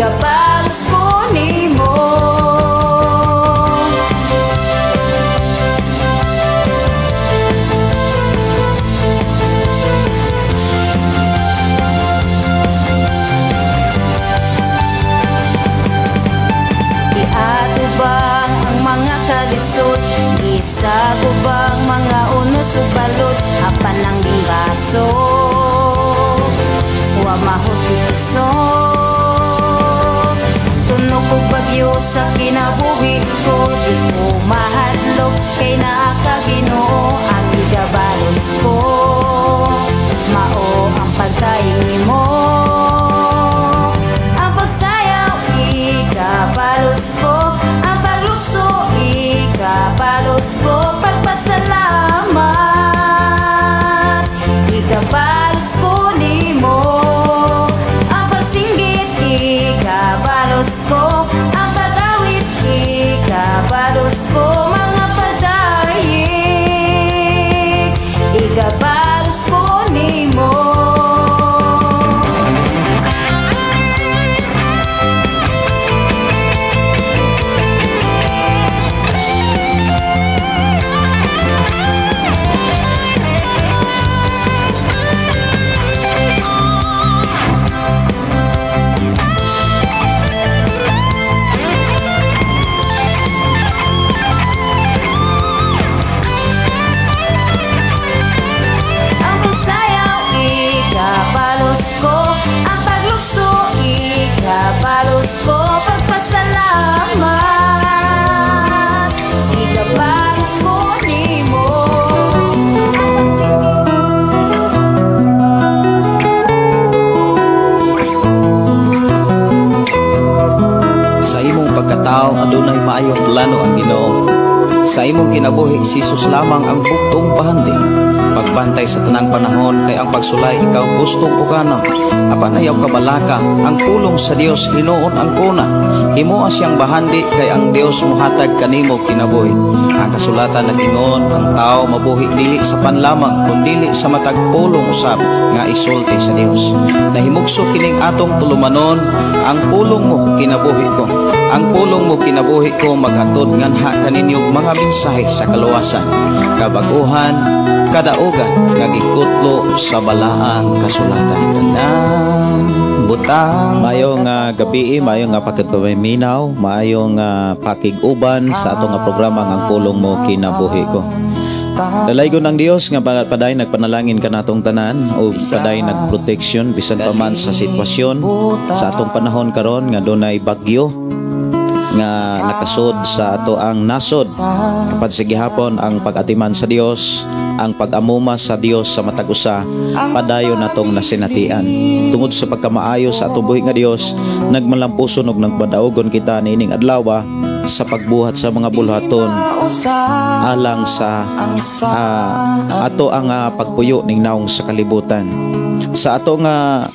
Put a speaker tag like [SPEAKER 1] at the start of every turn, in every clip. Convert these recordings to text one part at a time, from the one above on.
[SPEAKER 1] Igabalos ko nimo. Iatubang ang mga kalisod, gisagubang mga unos ug balod, apan ang gingaso wa mahot kusog. Tunog og bagyo sa kinabuhi ko, di ko mahadlok kay naa ka Ginoo. Ang igabalos ko mao ang pagdaig nimo. Ang pagsayaw ikabalos ko, ang paglukso ikabalos ko, pagpasalamat ikabalos ko nimo. Ang pagsinggit ikabalos ko, ang pag-awit ikabalos ko, mga pagdayeg ikabalos ko nimo. Ang pagsayaw ikabalos ko, ang paglukso ikabalos ko, pagpasalamat ikabalos ko nimo. Ang pagsinggit.
[SPEAKER 2] Sa imong pagkatao adunay maayong plano ang Ginoo. Sa imong kinabuhi si Jesus lamang ang bugtong bahandi. Pagbantay sa tanang panahon kay ang pagsulay ikaw gustong pukanon. Apan ayaw kabalaka ang pulong sa Dios hinuon ang kuna. Himoa siyang bahandi kay ang Dios mohatag kanimo kinabuhi. Ang kasulatan nag-ingon ang tao mabuhi dili sa panlamang kundili sa matag pulong usab nga isulti sa Dios. Nahimugso kining atong tulumanon, ang pulong mo kinabuhi ko. Ang pulong mo kinabuhi ko maghatod nganha kaninyo mga mensahe sa kaluwasan, kabaguhan, kadaugan nga gikutlo sa balaang kasulatan. Tanang butang.
[SPEAKER 3] Maayong gabi, maayong nga pakigpaminaw, maayong pakig-uban sa atong nga programa nga Ang Pulong Mo Kinabuhi Ko. Dalaygon ang Dios nga padayon nagpanalangin kanatong tanan o padayon nagproteksyon bisan pa man sa sitwasyon sa atong panahon karon nga dunay bagyo nga nakasud sa ato ang nasod. Kapag sa gihapon ang pag-atiman sa Dios, ang pag-amuma sa Dios sa matag usa, padayon natong nasinatian. Tungod sa pagkamaayo sa atong buhi nga Dios, nagmalampuson og nagpadaogon kita niining adlaw sa pagbuhat sa mga bulhaton alang sa ato ang pagpuyo ning naong sa kalibutan. Sa ato nga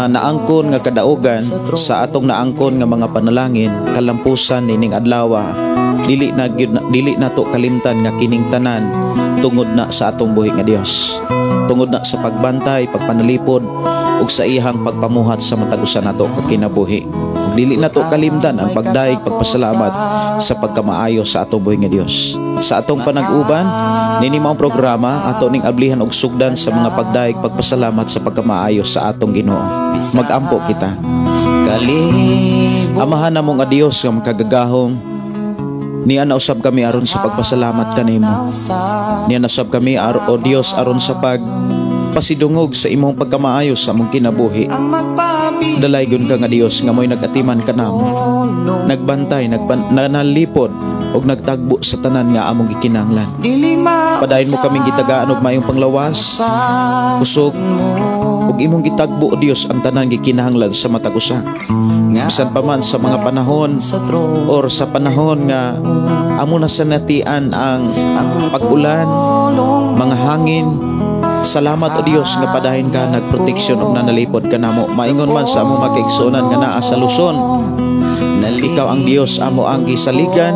[SPEAKER 3] naangkon nga kadaugan, sa atong naangkon nga mga panalangin, kalampusan nining adlaw, dili na gyud na, dili nato kalimtan nga kining tanan tungod na sa atong buhi nga Dios. Tungod na sa pagbantay, pagpanalipod ug sa iyang pagpamuhat sa matag usa nato ka kinabuhi. Dili nato kalimtan ang pagdaig, pagpasalamat sa pagkamaayo sa atong buhi nga Dios. Sa atong panag-uban nini maong programa ato ning ablihan og sugdan sa mga pagdaig, pagpasalamat sa pagkamaayo sa atong Ginoo. Mag-ampo kita. Amahan namo nga Dios nga makagagahom, niya nausab kami aron sa pagpasalamat kanimo. Niya nausab kami o Dios aron sa pagpasidungog sa imong pagkamaayo sa among kinabuhi. Dalaygon ka nga Dios nga mo'y nag-atiman kanamo, nagbantay, nanalipod og nagtagbo sa tanan nga among gikinahanglan. Padayon mo kaming gitagaan og maayong panglawas, kusog ug imong gitagbo o Dios ang tanan gikinahanglan sa matag usa. Bisan pa man sa mga panahon or sa panahon nga amo na sanatian ang pag-ulan, mga hangin, salamat o Dios nga padayon ka nagproteksyon ug nanalipod ka namo. Maingon man sa among makaigsuonan nga naa sa Luzon, ikaw ang Dios amo ang gisaligan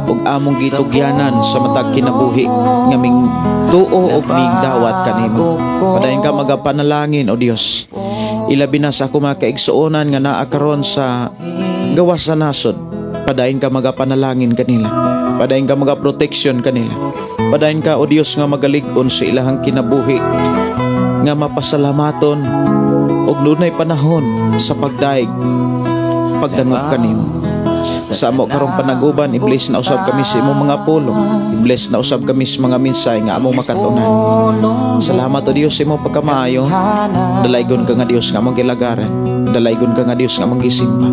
[SPEAKER 3] ug among gitugyanan sa matag kinabuhi nga ming tuo ug ming dawat kanimo. Padayon ka magapanalangin o Dios. Ilabi na sa ako mga kaigsuonan nga naa karon sa gawas sa nasod. Padayon ka magapanalangin kanila. Padayon ka magaproteksyon kanila. Padayon ka, O Dios, nga magalig-on sa ilahang kinabuhi nga mapasalamaton og dunay panahon sa pagdaig, pagdangop kanimo. Sa amo karong panaguban, i-bless na usab kami sa imong mga pulong. I-bless na usab kami sa mga mensahe nga among makatunan. Salamat, O Dios, sa imong pagkamaayo. Dalaygon ka nga Dios nga among gilagaran. Dalaygon ka nga Dios nga among gisimba.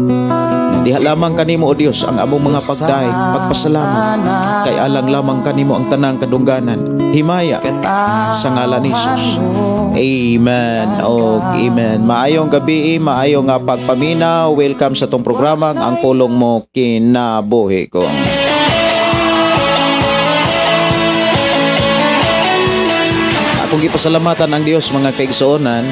[SPEAKER 3] Diha lamang kanimo, O Dios, ang among mga pagdaig, pagpasalamat. Kay alang lamang kanimo ang tanang kadungganan. Himaya sa ngalan ni Jesus. Amen o amen. Maayong gabi, maayong nga pagpaminaw. Welcome sa tong programa, Ang Pulong Mo Kinabuhi Ko. Akong gipasalamatan ang Dios, mga kaigsuonan,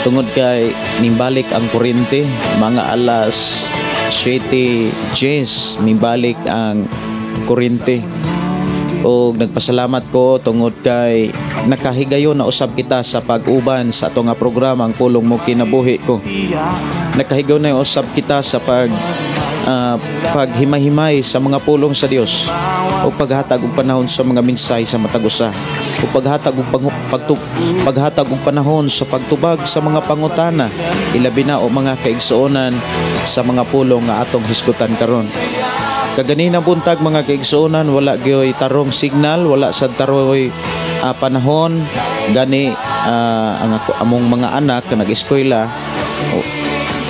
[SPEAKER 3] tungod kay nimbalik ang kuryente mga alas 7:10, nimbalik ang kuryente. Og nagpasalamat ko tungod kay nakahigayon na usab kita sa pag-uban sa ato nga programa Ang Pulong Mo Kinabuhi Ko. Nakahigayon na usab kita sa paghimay-himay sa mga pulong sa Dios o paghatag og panahon sa mga mensahe sa matag usa o paghatag og panahon sa pagtubag sa mga pangutana, ilabi na o mga kaigsuonan sa mga pulong nga atong hisgutan karon. Kaganina buntag, mga kaigsuonan, wala gyoy tarong signal, wala sad taroy panahon gani ang ako, among mga anak nga nag-eskwela,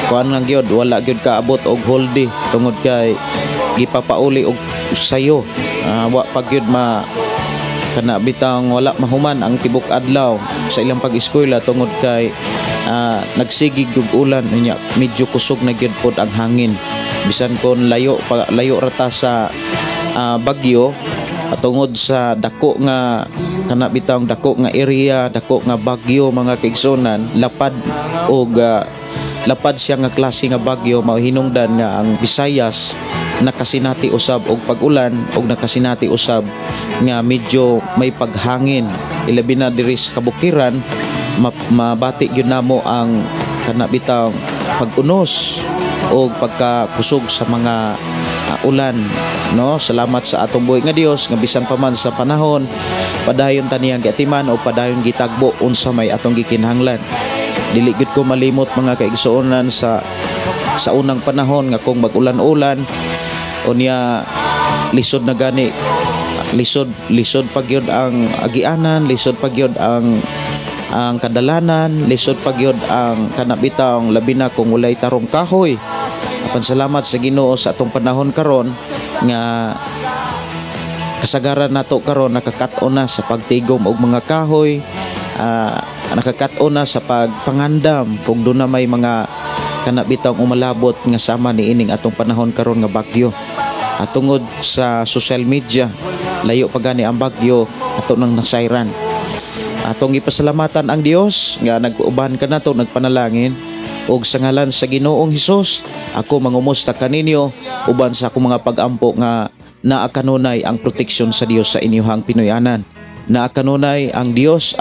[SPEAKER 3] kuan lang gyud, wala gyud kaabot og whole day tungod kay gipapauli og sayo. Wa pa gyud ma kana bitang wala mahuman ang tibok adlaw sa ilang pag-eskwela tungod kay nagsigig og ulan unya medyo kusog na gyud pod ang hangin. Bisan kon layo pa, layo rata sa bagyo, tungod sa dako nga kana bitang dako nga area, dako nga bagyo, mga kaigsuonan, lapad og lapad siya nga klase nga bagyo, mao hinungdan nga ang Visayas nakasinati usab og pag-ulan og nakasinati usab nga medyo may paghangin, ilabi na diri sa kabukiran, mabati gyud namo ang kana bitang pag-unos o pagkakusog sa mga ulan, no? Salamat sa atong buhi nga Dios nga bisan pa man sa panahon padayon ta niyang giatiman o padayon gitagbo unsa may atong gikinahanglan. Dili gyud ko malimot, mga kaigsuonan, sa unang panahon nga kung mag-ulan-ulan unya lisod na gani, lisod pa gyud ang agianan, lisod pa gyud ang kadalanan, lisod pa gyud ang kanabitang, labi na kung walay tarong kahoy. Apan salamat sa Ginoo sa atong panahon karon nga kasagaran nato karon nakakat-on na sa pagtigom og mga kahoy, nakakat-on na sa pagpangandam kung doon na may mga kanabitang umalabot nga sama ni ining atong panahon karon nga bagyo. At tungod sa social media, layo pa gani ang bagyo ato nang nasayran. Atong ipasalamatan ang Dios nga nag-uban kanato, nagpanalangin, og sa ngalan sa Ginoong Hesus ako mangumusta kaninyo uban sa akong mga pag-ampo nga naa kanunay ang proteksyon sa Dios sa inyuhang Pinoyanan. Naa kanunay ang Dios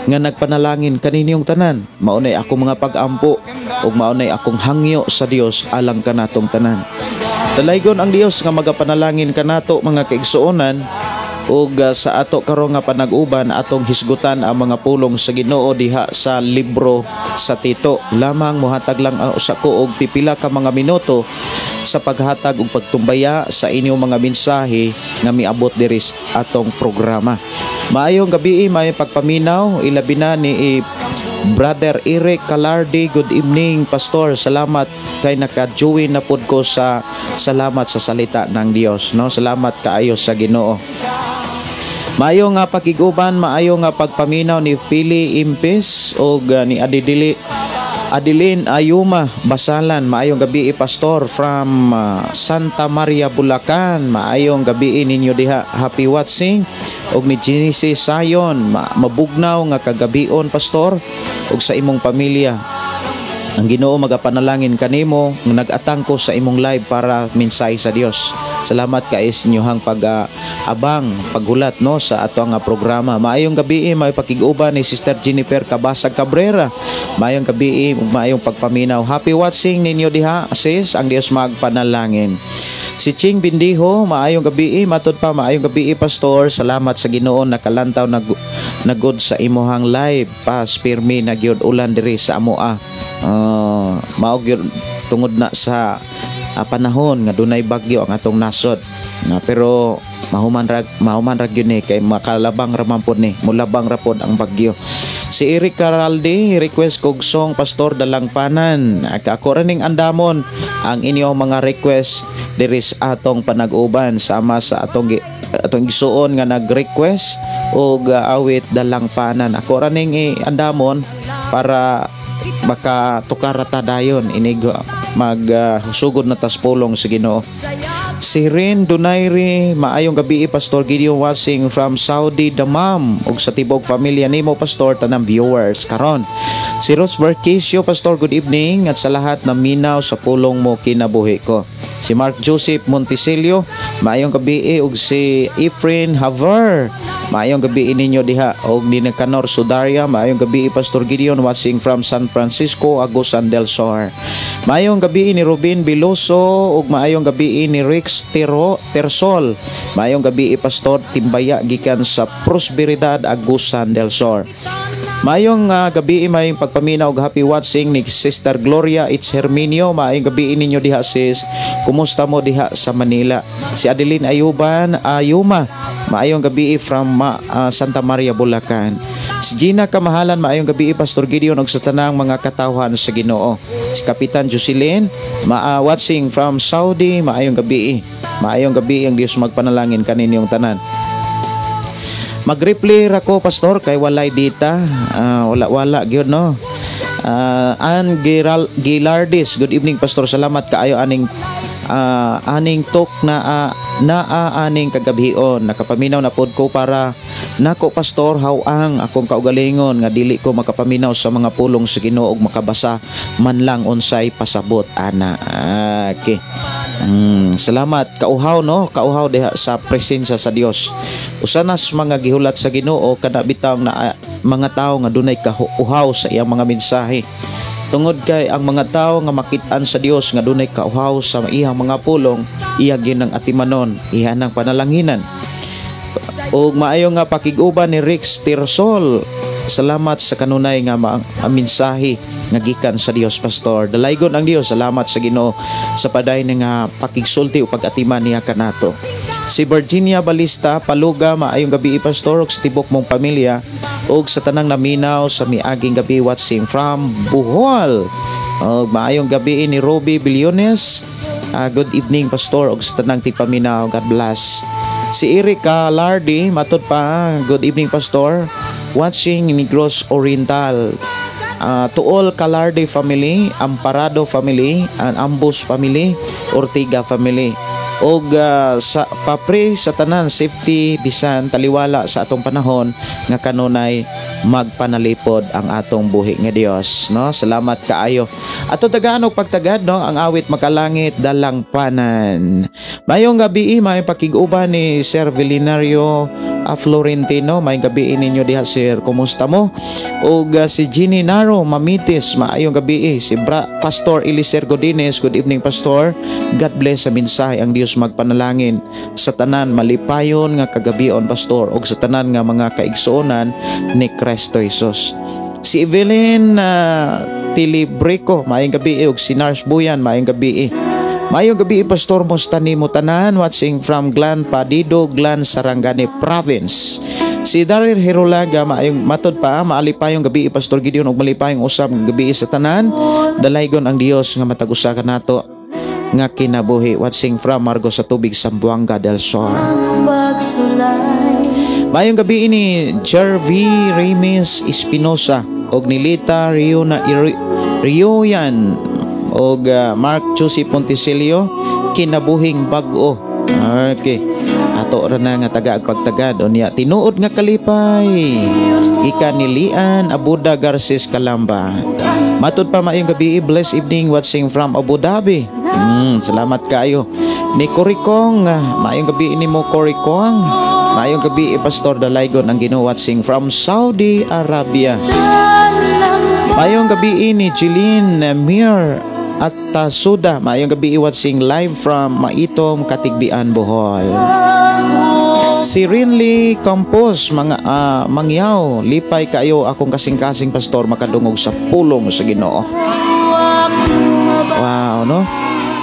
[SPEAKER 3] nga nagpanalangin kaninyong tanan. Maunay akong mga pag-ampo ug maunay akong hangyo sa Dios alang kanatong tanan. Dalaygon ang Dios nga magapanalangin kanato, mga kaigsuonan, ug sa ato karon nga panag-uban atong hisgutan ang mga pulong sa Ginoo diha sa libro sa Tito. Lamang mohatag lang ang usa ko og pipila ka mga minuto sa paghatag ug pagtumbaya sa inyong mga mensahe nga miabot diri sa atong programa. Maayong gabi, maayong pagpaminaw, ilabi na ni Brother Eric Calardi. Good evening, Pastor. Salamat kay naka-join na pod ko sa salamat sa salita ng Dios, no? Salamat kaayo sa Ginoo. Maayo nga pakiguban, maayo nga pagpaminaw ni Pili Impes og ni Adidili Adeline Ayuma Basalan. Maayong gabi, Pastor, from Santa Maria, Bulacan. Maayong gabi ninyo diha. Happy watching. Og ni Genesis Sayon, mabugnaw nga kagabion, Pastor, og sa imong pamilya. Ang Ginoo magapanalangin kanimo nga nag-atangko sa imong live para mensahe sa Dios. Salamat kay sa inyohang pag-abang, paghulat, no, sa ato nga programa. Maayong gabi, may pakig-uban ni Sister Jennifer Kabasag Cabrera. Maayong gabi, maayong pagpaminaw. Happy watching ninyo diha, sis. Ang Dios magpanalangin. Si Ching Bindiho, maayong gabi, matod pa, maayong gabi, Pastor. Salamat sa Ginoo, nakalantaw na gud sa imuhang live. Pas pirmi na gyud ulan diri sa amoa. Mao gyud tungod na sa panahon nga dunay bagyo ang atong nasod. Na pero mahuman ra gyud ni kay makalabang ra man pod ni, mulabang ra pod ang bagyo. Si Eric Caraldi, request kog song, Pastor, "Dalangpanan." Ako ra ning andamon ang inyong mga request diri sa atong panag-uban sama sa atong igsuon nga nag-request og awit "Dalangpanan." Ako ra ning andamon para makatukar ta dayon inig mag sugod na tas pulong sa Ginoo. Si Rin Dunayri, maayong gabi, Pastor Gideon, watching from Saudi Damam ug sa tibok pamilya nimo, Pastor, tanang viewers karon. Si Rose Barquisio, "Pastor, good evening at sa lahat na minaw sa Pulong Mo Kinabuhi Ko." Si Mark Joseph Monticelio, maayong gabi, ug si Efrain Haver, maayong gabi ninyo diha, ug ni Nicanor Sudaria, maayong gabi, Pastor Gideon, watching from San Francisco, Agusan del Sur. Maayong gabi ni Ruben Biloso ug maayong gabi ni Rex Tero Tersol. Maayong gabi, Pastor Timbaya, gikan sa Prosperidad, Agusan del Sur. Maayong gabi, maayong pagpaminaw ug happy watching ni Sister Gloria It's Herminio. Maayong gabi ninyo diha, sis. Kumusta mo diha sa Manila? Si Adeline Ayuban Ayuma. Maayong gabi from Santa Maria, Bulacan. Si Gina Kamahalan, "Maayong gabi, Pastor Gideon ug sa tanang mga katawhan sa Ginoo." Si Kapitan Jocelyn, ma watching from Saudi, maayong gabi. Maayong gabi, ang Dios magpanalangin kaninyong tanan. Mag-reply ra ko, Pastor, kay walay dita. Wala wala gyud, no. Ann Giral Gilardis, "Good evening, Pastor. Salamat kaayo aning talk na naa aning kagabhion. Nakapaminaw na pod ko. Para nako, Pastor, haw-ang akong kaugalingon nga dili ko makapaminaw sa mga pulong sa Ginoo ug makabasa man lang unsay pasabot ana." Okay. Salamat, kauhaw, no, kauhaw diha sa presensya sa Dios. Usa na sa mga gihulat sa Ginoo kana bitaw na mga tawo nga dunay kauhaw sa iyang mga mensahe. Tungod kay ang mga tawo nga makit-an sa Dios nga dunay kauhaw sa iyang mga pulong, iya gyud ang atimanon, iya nang panalanginan. Ug maayo nga pakig-uban ni Rex Tirsol. "Salamat sa kanunay nga mensahe nga gikan sa Dios, Pastor. Dalaygon ang Dios." Salamat sa Ginoo sa paday nga pakigsulti o pag-atiman niya kanato. Si Virginia Balista Paluga, "Maayong gabi, Pastor, ug sa tibok mong pamilya ug sa tanang naminaw sa miaging gabi, watching from Bohol." Ug maayong gabi ni Roby Billones. "Good evening, Pastor, ug sa tanang tipaminaw. God bless." Si Erika Lardi, matod pa, "Good evening, Pastor. Watching Negros Oriental. To all Calarde family, Amparado family, and Ambus family, Ortiga family. Og sa papre sa tanan, safety bisan taliwala sa atong panahon nga kanunay magpanalipod ang atong buhi nga Dios," no. Salamat kaayo. Ato tagaan og pagtagad, no, ang awit "Makalangit Dalangpanan." Mayong gabi, may pakig-uban ni Sir Vilinario Florentino. May gabi ninyo diha, sir. Kumusta mo? Ug si Ginny Naro Mamitis, maayong gabi. Si Pastor Eliser Godines, "Good evening, Pastor. God bless sa mensahe. Ang Dios magpanalangin sa tanan. Malipayon nga kagabion, Pastor, ug sa tanan nga mga kaigsuonan ni Kristo Jesus." Si Evelyn Tilibrico, maayong gabi, ug si Nars Buyan, maayong gabi. "Maayong gabi, Pastor, musta nimo tanan? Watching from Glan Padido, Glan Sarangani Province." Si Darir Hirulaga, maayong matod pa, "Maalipayong gabi, Pastor Gideon, ug malipayong usab nga gabi sa tanan. Dalaygon ang Dios nga matag usa kanato nga kinabuhi. Watching from Margosatubig, Zamboanga del Sur." Maayong gabi ini Jervy Ramis Espinosa og Nilita Riona Rioyan og Mark Chusi Ponticelio, "Kinabuhing Bag-o." Okay. Ato Ato ra na nga taga ag pagtagad unya tinuod nga kalipay. Gikan ni Lian Abuda Garces Kalamba. Matud pa, maayong gabi, blessed evening, watching from Abu Dhabi. Salamat kaayo. Ni Korikong, maayong gabi nimo, Korikong. Maayong gabi, Pastor, dalaygon ang Ginoo, watching from Saudi Arabia. Maayong gabi ni Jeline Mir at Tasuda. Maayong gabi, watching live from Maitom, Katigbian, Bohol. Si Rinley Campos, mga mangyaw, lipay kayo akong kasing-kasing, Pastor, makadungog sa pulong sa Ginoo. Wow, no?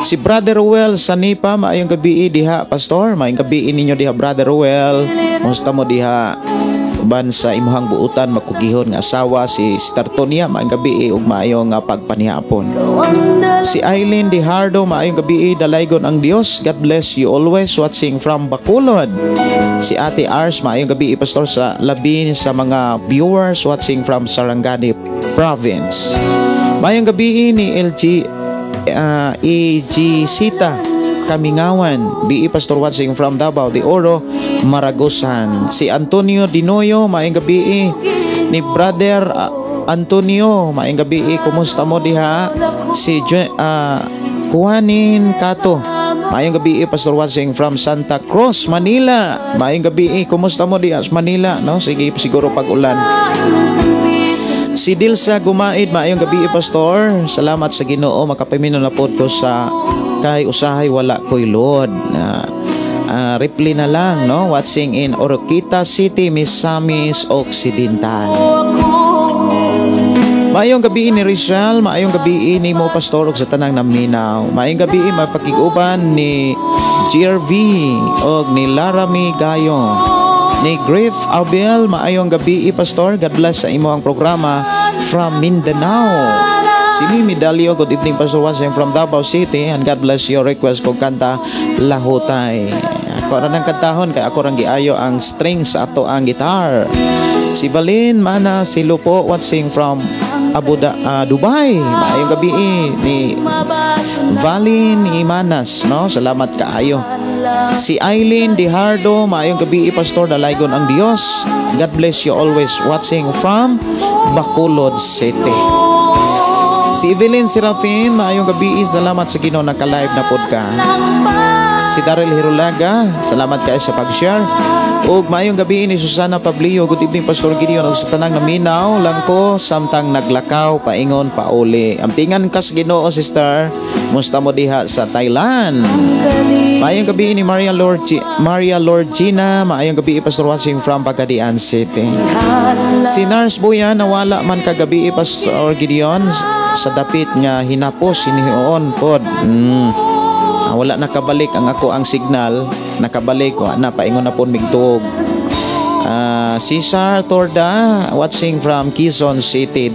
[SPEAKER 3] Si Brother Ruel Sanipa, maayong gabi diha, Pastor. Maayong gabi ninyo diha, Brother Ruel. Kumusta mo diha? Uban sa imuhang buutan makugihon nga asawa, si Sister Tonia, maayong gabi ug maayong nga pagpanihapon. Si Eileen Dihardo, maayong gabi, dalaygon ang Dios. God bless you always, watching from Bacolod. Si Ate Ars, maayong gabi, Pastor, sa labi sa mga viewers watching from Sarangani Province. Maayong gabi ni LG EG Sita Kamingawan, BE Pastor, watching from Davao de Oro, Maragusan. Si Antonio Dinoyo, maayong gabi ni Brother Antonio, maayong gabi, kumusta mo diha? Si Kuanin Kato, maayong gabi, Pastor, watching from Santa Cruz, Manila. Maayong gabi, kumusta mo diha sa Manila, no? Sige, siguro pag ulan. Si Dilsa Gumaid, maayong gabi, Pastor. Salamat sa Ginoo, makapaminaw na pod ko sa kay usahay wala ko'y load. Reply na lang, no? Watching in Oroquieta City, Misamis Occidental. Maayong gabi ni Rizal, maayong gabi ni mo, Pastor, ug sa tanang naminaw. Maayong gabi mapakig-uban ni GRV og ni Larami Gayo. Ni Griff Abel, maayong gabi, Pastor. God bless sa imo ang programa from Mindanao. Si Mimi Dalio, good evening, Pastor, watching from Davao City and God bless your. Request ko kanta Lahutay. Ako ra nang kantahon kay ako rang giayo ang strings sa ato ang guitar. Si Balin Mana si Lupo, watching from Abu Dubai. Maayong gabi ni Valin Imanas, no? Salamat kaayo. Si Eileen Dihardo, maayong gabi, Pastor, dalaygon ang Dios. God bless you always, watching from Bacolod City. Si Evelyn Serafin, maayong gabi, salamat sa Ginoo naka-live na pod ka. Si Daryl Hirulaga, salamat kayo sa pag-share. Ug maayong gabi ni Susana Pablio, good evening, Pastor Gideon, ug sa tanang naminaw lang ko samtang naglakaw paingon pauli. Ampingan kas Ginoo, sister. Musta mo diha sa Thailand? Maayong gabi ni Maria Lorgina, maayong gabi, Pastor, watching from Pagadian City. Si Nars Buyan, nawala man kagabi, Pastor Gideon, sa dapit nga hinapos hinihuon pod. Ah, wala nakabalik ang ako ang signal, nakabalik wa na, paingon na pod migtuog. Ah, Cesar Torda, watching from Quezon City.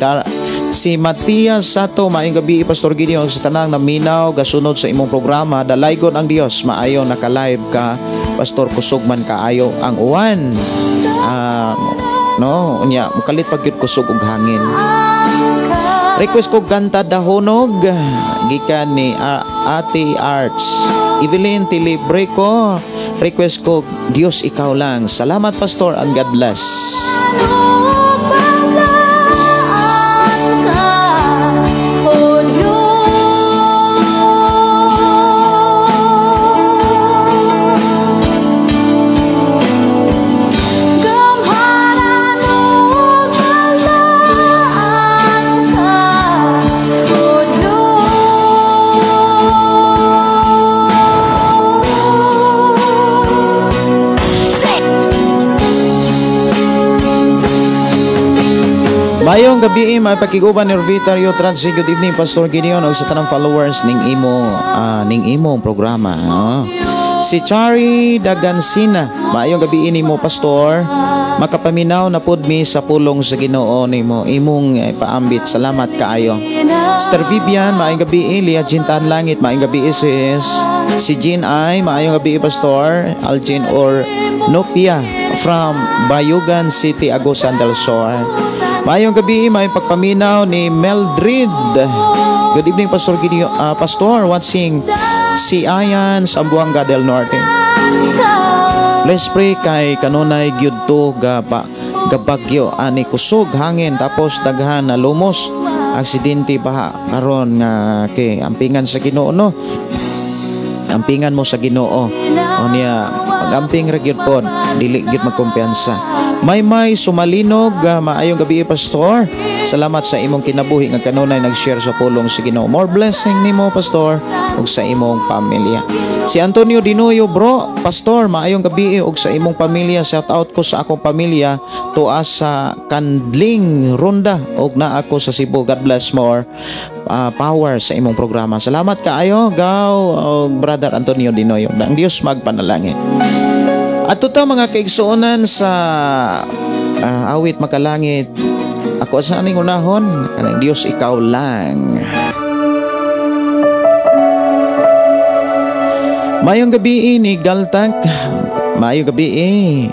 [SPEAKER 3] Si Matias Sato, maayong gabi, Pastor Gideon, sa tanang naminaw gasunod sa imong programa, dalaygon ang Dios, maayo naka-live ka, Pastor, kusog man kaayo ang uwan. Ah, no, unya mukalit pag gyud kusog og hangin. Request ko kanta Dahonog gikan ni Ate Arts. Evelyn Tilibreco, request ko Diyos Ikaw Lang. Salamat, Pastor, and God bless.
[SPEAKER 1] Balaan ka, O Diyos. Gamhanan ug balaan ka, O Diyos. Say!
[SPEAKER 3] Maayong gabi, mapakiguban ni Rvita Rio Transi. Good evening, Pastor Gideon, ug sa tanang followers ning imong programa. Oh. Si Chari Dagansina, maayong gabi nimo, Pastor. Makapaminaw na pud mi sa pulong sa Ginoo nimo imong paambit. Salamat kaayo. Sister Vivian, maayong gabi. Lia Jintan Langit, maayong gabi, sis. Si Jean ay, maayong gabi, Pastor Algin or Nopia from Bayugan City, Agusan del Sur. Maayong gabi, maayong pagpaminaw ni Meldrid. Good evening, Pastor Gideon, Pastor, watching si Ayan, Zamboanga del Norte. Let's pray kay kanunay gyud to gabagyo ani, kusog hangin, tapos daghan na lumos, aksidente, baha karon nga kay ampingan sa Ginoo, no? Ampingan mo sa Ginoo. O niya, pag-amping ra gyud pod, dili gyud magkumpiyansa. May Sumalinog, maayong gabi, Pastor. Salamat sa imong kinabuhi nga kanunay nag-share sa pulong sa Ginoo. More blessing nimo, Pastor, ug sa imong pamilya. Si Antonio Dinoyo, bro, Pastor, maayong gabi ug sa imong pamilya. Shout out ko sa akong pamilya tuas sa Kandling Ronda ug naa ako sa Cebu. God bless, more power sa imong programa. Salamat kaayo, gaw og Brother Antonio Dinoyo. Ang Dios magpanalangin. At ta, mga kaigsuonan, sa awit makalangit. Ako sa aning unahon, ang Dios ikaw lang. Maayong gabi ni Galtank. Maayong gabi.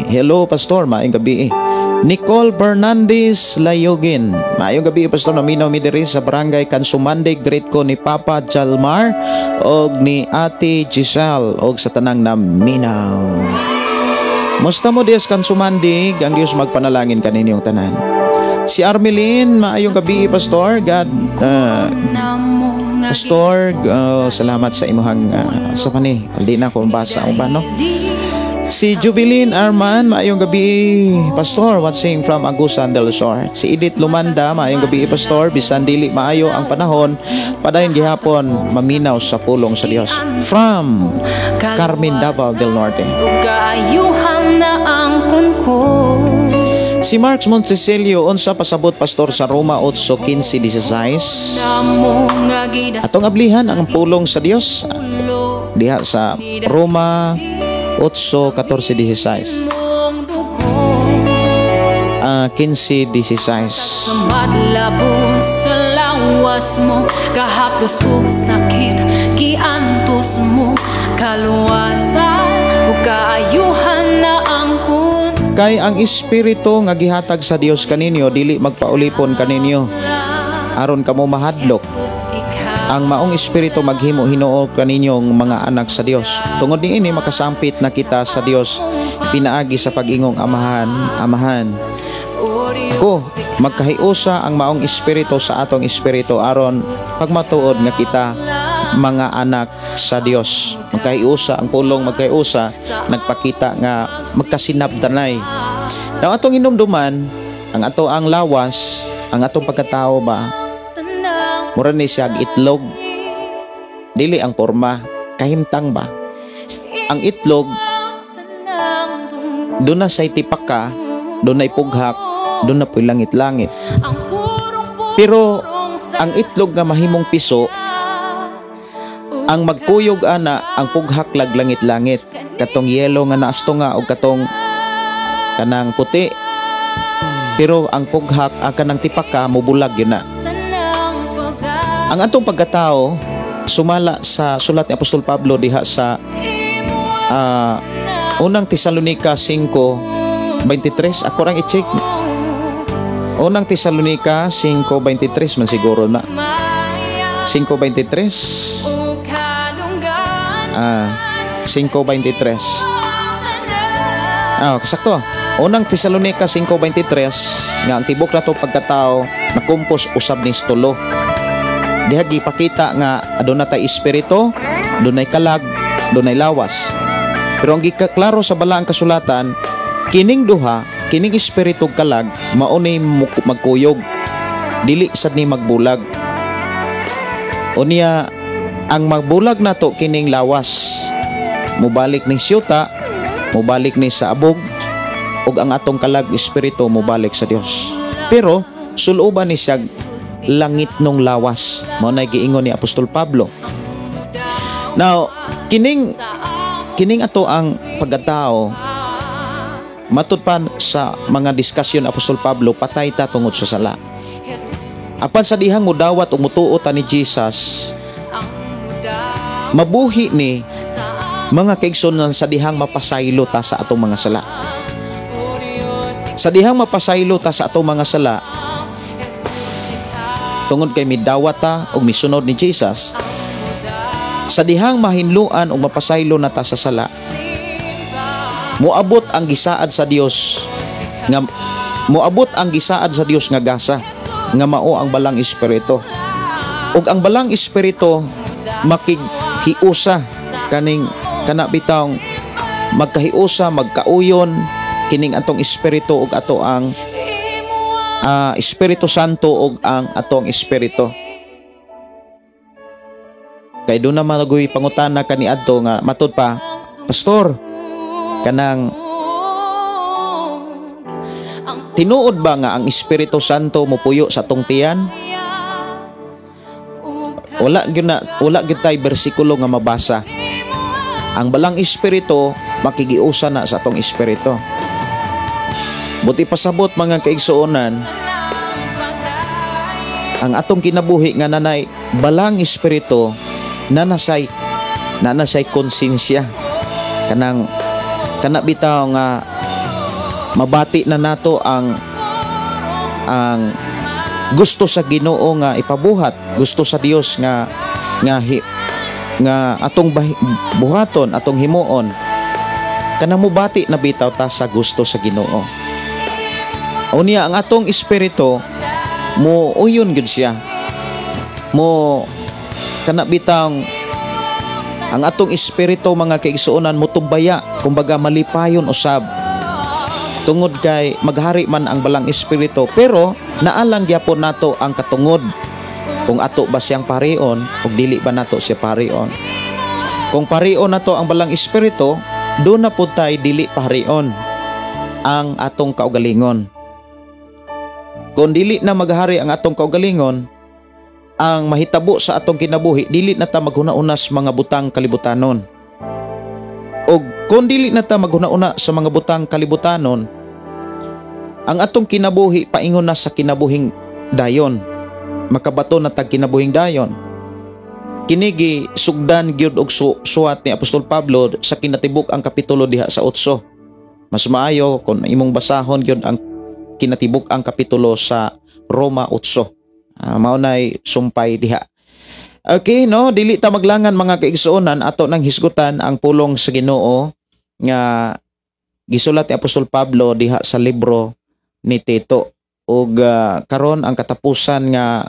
[SPEAKER 3] Hello, Pastor, maayong gabi. Nicole Fernandez Layogin. Maayong gabi, Pastor, naminaw mi diri sa Barangay Kansumande. Great ko ni Papa Jalmar og ni Ate Giselle og sa tanang naminaw. Musta mo dias Kansumandig, ang Dios magpanalangin kaninyong tanan. Si Armelin, maayong gabi, Pastor. God, Pastor, salamat sa imuhang sa pani. Hindi na ko mabasa ang uban, no? Si Jubilin Arman, maayong gabi, Pastor, watching from Agusan del Sur. Si Edith Lumanda, maayong gabi, Pastor, bisan dili maayo ang panahon, padayon gihapon maminaw sa pulong sa Dios. From Carmen, Davao del Norte. Si Marx Montesilio, unsa pasabot, Pastor, sa Roma 8:15-16? Atong ablihan ang pulong sa Dios diha sa Roma 8:14-16. 15-16.
[SPEAKER 1] Madlabon sa lawas mo, kahaptos ug sakit, giantos mo, kaluwasan ug kaayuhan na ang kun.
[SPEAKER 3] Kay ang espiritu nga gihatag sa Dios kaninyo dili magpaulipon kaninyo aron kamo mahadlok. Ang maong espiritu maghimo hinuo kaninyong mga anak sa Dios. Tungod niini makasampit na kita sa Dios pinaagi sa pag-ingong Amahan, Amahan. Ko magkahiusa ang maong espiritu sa atong espiritu aron pagmatuod nga kita mga anak sa Dios. Magkahiusa ang pulong, magkahiusa nagpakita nga magkasinabtanay. Now atong hinumduman ang ato ang lawas, ang atong pagkatao ba, mura ni siya itlog. Dili ang porma, kahimtang ba? Ang itlog doon na say tipaka, doon ay pughak, doon na po'y langit-langit. Pero ang itlog nga mahimong piso, ang magkuyog ana ang pughak lag langit-langit, katong yelo nga naasto nga og katong kanang puti. Pero ang pughak ang kanang tipaka mobulag yun na. Ang atong pagkatao sumala sa sulat ni Apostol Pablo diha sa unang Tesalonika 5:23. Ako rang i-check. Unang Tesalonika 5:23 man siguro na. 5:23. 5:23. Kasakto. Unang Tesalonika 5:23 nga ang tibok na to pagkatao nakumpos usab ni tulo. Diha gipakita nga aduna tay espiritu, dunay kalag, dunay lawas. Pero ang gikaklaro sa balaang kasulatan, kining duha, kining espiritu ug kalag mao ni magkuyog, dili sad ni magbulag. Unya ang magbulag nato kining lawas, mubalik ni siyuta, mubalik ni sa abog, ug ang atong kalag espiritu mubalik sa Dios. Pero suloban ni siya langit nung lawas. Mao na giingon ni Apostol Pablo. Now, kining ato ang pagkatao matud pa sa mga diskusyon Apostol Pablo, patay ta tungod sa sala. Apan sa dihang mudawat o mutuo ta ni Jesus, mabuhi ni mga kaigsoon sa dihang mapasaylo ta sa atong mga sala. Sa dihang mapasaylo ta sa atong mga sala, tungod kay midawat ta og misunod ni Jesus, sa dihang mahinluan og mapasaylo na ta sa sala, Moabot ang gisaad sa Dios nga moabot ang gisaad sa Dios nga gasa nga mao ang Balang Espiritu. Ug ang Balang Espiritu makighiusa kaning kana bitawng magkahiusa, magkauyon kining atong espiritu ug ato ang Espiritu Santo ug ang atong espiritu. Kay doon na magoy pangutana kaniadto nga matud pa, "Pastor, kanang tinuod ba nga ang Espiritu Santo mopuyo sa atong tiyan?" Wala gyud na, wala gyud tay bersikulo nga mabasa. Ang Balang Espiritu makigiusa na sa atong espiritu. Buti pasabot, mga kaigsuonan, ang atong kinabuhi nga nanay Balang Espiritu, nanasay konsensya, kanang kana bitaw nga mabati na nato ang gusto sa Ginoo nga ipabuhat, gusto sa Dios nga nga hi, nga atong buhaton, atong himuon. Kanang mubati na bitaw ta sa gusto sa Ginoo. Unya ang atong espiritu mo uyon gyud siya. Mo kana bitang ang atong espiritu, mga kaigsuonan, motumbaya, kumbaga malipayon usab tungod kay maghari man ang Balang Espiritu, pero naalang gyapon nato ang katungod kung ato ba siyang parion o dili ba nato siya parion. Kung parion nato ang Balang Espiritu, do na pud tay dili parion ang atong kaugalingon. Kung dili na maghari ang atong kaugalingon, ang mahitabo sa atong kinabuhi, dili na ta maghuna-una sa mga butang kalibutanon. O kung dili na ta maghuna-una sa mga butang kalibutanon, ang atong kinabuhi paingon na sa kinabuhing dayon. Makabato na tag kinabuhing dayon. Kinigi sugdan gyud og suwat ni Apostol Pablo sa kinatibuk ang kapitulo diha sa 8. Mas maayo kung imong basahon gyud ang kinatibuk ang kapitulo sa Roma 8. Mao nay sumpay diha. Okay, no, dili ta maglangan, mga kaigsuonan, ato nang hisgutan ang pulong sa Ginoo nga gisulat ni Apostol Pablo diha sa libro ni Tito. Ug karon ang katapusan nga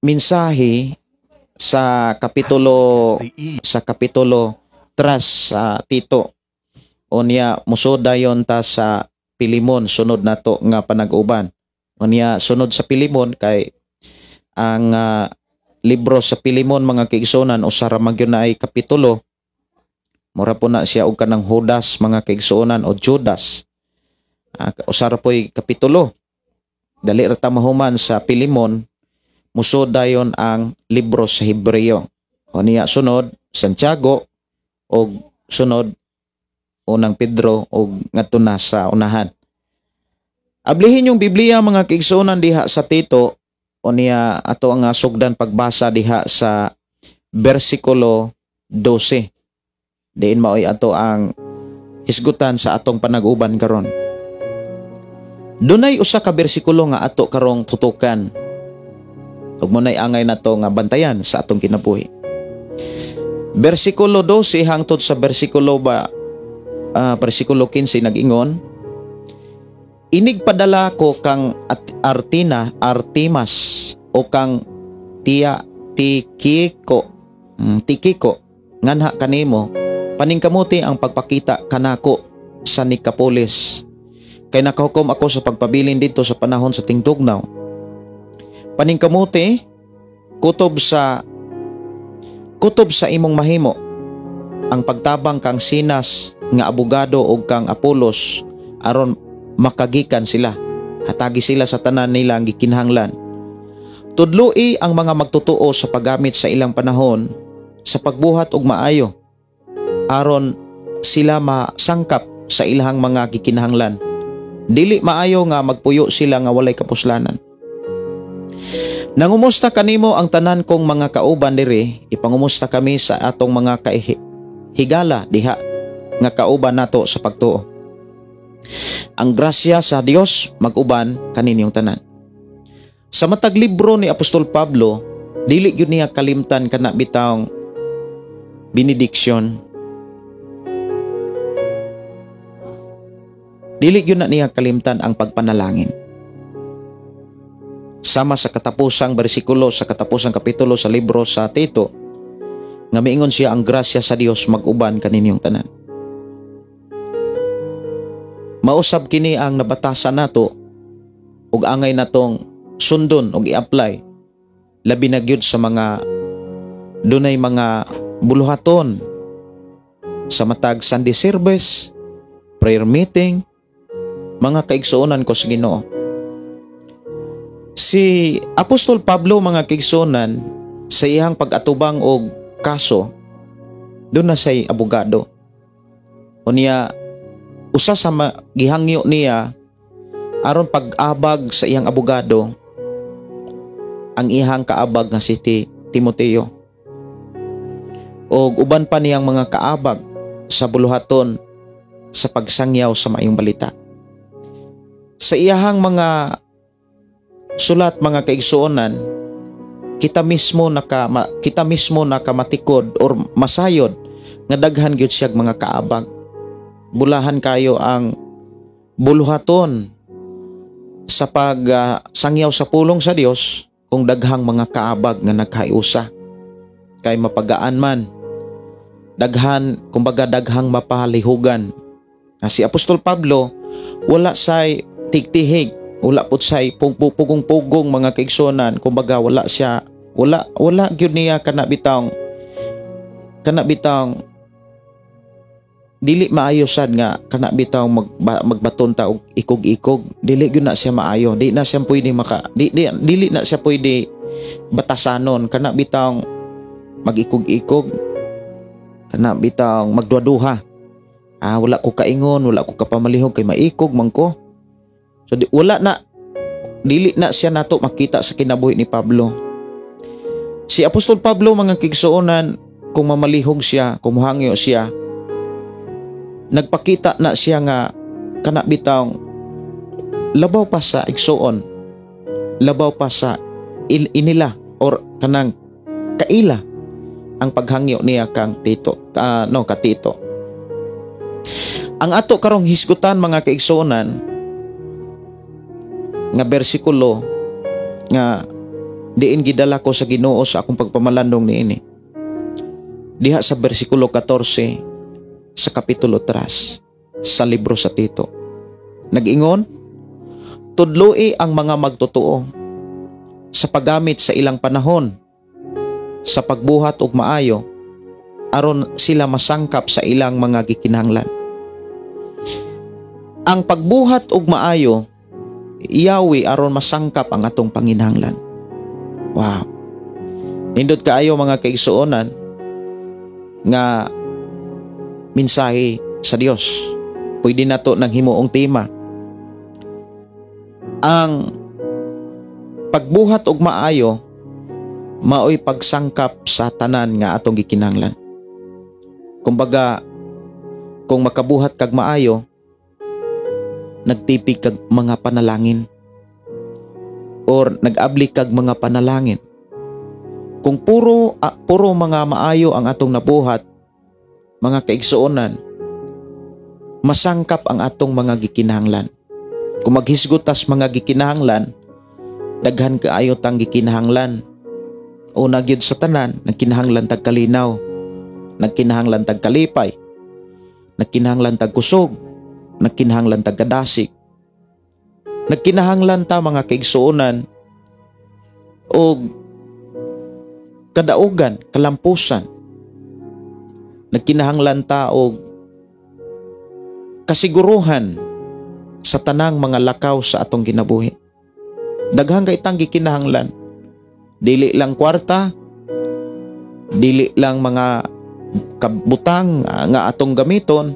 [SPEAKER 3] mensahe sa kapitulo 3 sa Tito. Unya musod dayon ta sa Pilimon sunod nato nga panag-uban. Unya sunod sa Pilimon, kay ang libro sa Pilimon, mga kaigsuonan, usa ra man gyud na ay kapitulo. Mura po na siya og kanang Judas, mga kaigsuonan, o Judas. Usa ra po'y kapitulo. Dali ra ta mahuman sa Pilimon, musod dayon ang libro sa Hebreo. Unya sunod Santiago og sunod Unang Pedro og ngadto na sa unahan. Ablihin yung Biblia, mga kaigsuonan, diha sa Tito. Unya ato ang sugdan pagbasa diha sa bersikulo 12. Diin maoy ato ang hisgutan sa atong panag-uban karon. Dunay usa ka bersikulo nga ato karong tutukan. Ug mo nay angay nato nga bantayan sa atong kinabuhi. Bersikulo 12 hangtod sa bersikulo 15 nag-ingon, "Inigpadala ko kang Artina, Artimas o kang Tia Tikiko, Tikiko nganha kanimo. Paningkamuti ang pagpakita kanako sa Nicapolis kay nakahukom ako sa pagpabilin dito sa panahon sa tingtugnaw. Paningkamuti kutob sa imong mahimo ang pagtabang kang Sinas nga abogado og kang Apolos aron makagikan sila. Hatagi sila sa tanan nila ang gikinahanglan. Tudloi ang mga magtotoo sa paggamit sa ilang panahon sa pagbuhat og maayo aron sila masangkap sa ilahang mga gikinahanglan. Dili maayo nga magpuyo sila nga walay kapuslanan. Nangumusta kanimo ang tanan kong mga kauban diri. Ipangumusta kami sa atong mga kahigala diha nga kauban nato sa pagtuo. Ang grasya sa Dios mag-uban kaninyong tanan." Sa matag libro ni Apostol Pablo, dili gyud niya kalimtan kana bitawng benediction. Dili gyud na niya kalimtan ang pagpanalangin. Sama sa katapusang bersikulo sa katapusang kapitulo sa libro sa Tito, nga miingon siya, "Ang grasya sa Dios mag-uban kaninyong tanan." Mausab kini ang nabatasan nato ug angay natong sundon ug i-apply, labi na gyud sa mga dunay mga buluhaton sa matag Sunday service, prayer meeting, mga kaigsuonan ko sa Ginoo. Si Apostol Pablo, mga kaigsuonan, sa iyang pag-atubang og kaso, duna siya'y abogado. Unya, usa sa gihangyo niya aron pag-abag sa iyang abogado, ang iyang kaabag nga si Timoteo og uban pa niyang mga kaabag sa buluhaton sa pagsangyaw sa Maayong Balita. Sa iyahang mga sulat, mga kaigsuonan, kita mismo nakamatikod or masayod nga daghan gyud siya mga kaabag. Bulahan kayo ang buluhaton sa pag sangyaw sa pulong sa Dios kung daghang mga kaabag nga nagkaiusa, kay mapagaan man, daghan, kumbaga daghang mapalihugan. Si Apostol Pablo, wala say tigtihig, wala pud say pugong-pugong, mga kaigsuonan. Kumbaga wala siya, wala wala gyud niya kana bitawng dili maayo sad nga kana bitaw magbaton ta og ikog-ikog. Dili gyud na siya maayo, di na siya pwede maka di, di, dili na siya pwede batasanon kana bitawng mag-ikog-ikog, kana bitawng magduha-duha. Ah, wala ko kaingon, wala ko kapamalihog kay maikog man ko. So di, wala na, dili na siya nato makita sa kinabuhi ni Pablo. Si Apostol Pablo, mga kaigsuonan, kung mamalihog siya, kung muhangyo siya, nagpakita na siya nga kana bitawng labaw pa sa igsuon, labaw pa sa inila or kanang kaila ang paghangyo niya kang Tito, no, ka Tito. Ang ato karong hisgutan, mga kaigsuonan, nga bersikulo nga diin gidala ko sa Ginoo sa akong pagpamalandong niini, diha sa bersikulo 14 sa kapitulo 3 sa libro sa Tito. Nag-ingon, "Tudloi ang mga magtotoo sa paggamit sa ilang panahon sa pagbuhat og maayo aron sila masangkap sa ilang mga gikinahanglan." Ang pagbuhat og maayo yawi aron masangkap ang atong panginahanglan. Wow. Nindot kaayo, mga kaigsuonan, nga mensahe sa Dios. Pwede nato nang himuong tema. Ang pagbuhat og maayo maoy pagsangkap sa tanan nga atong gikinahanglan. Kumbaga, kung makabuhat kag maayo, nagtipig kag mga panalangin or nag-abli kag mga panalangin. Kung puro mga maayo ang atong nabuhat, mga kaigsuonan, masangkap ang atong mga gikinahanglan. Kung maghisgot tas mga gikinahanglan, daghan kaayo tang gikinahanglan. Una gyud sa tanan, nagkinahanglan tag kalinaw, nagkinahanglan tag kalipay, nagkinahanglan tag kusog, nagkinahanglan tag kadasig. Nagkinahanglan ta, mga kaigsuonan, og kadaugan, kalampusan. Nagkinahanglan ta og kasiguruhan sa tanang mga lakaw sa atong kinabuhi. Daghang kay tang gikinahanglan. Dili lang kwarta, dili lang mga kabutang nga atong gamiton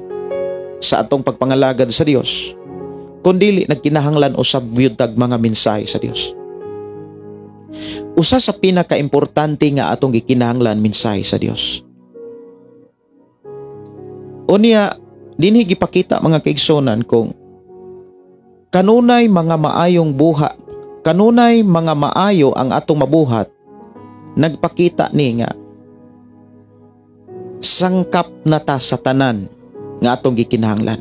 [SPEAKER 3] sa atong pagpangalagad sa Dios, kundili nagkinahanglan usab gyud tag mga mensahe sa Dios. Usa sa pinakaimportante nga atong gikinahanglan, mensahe sa Dios. Unya, dinhi gipakita, mga kaigsuonan, kung kanunay mga maayong buha, kanunay mga maayo ang atong mabuhat, nagpakita ni nga sangkap na ta sa tanan nga atong gikinahanglan.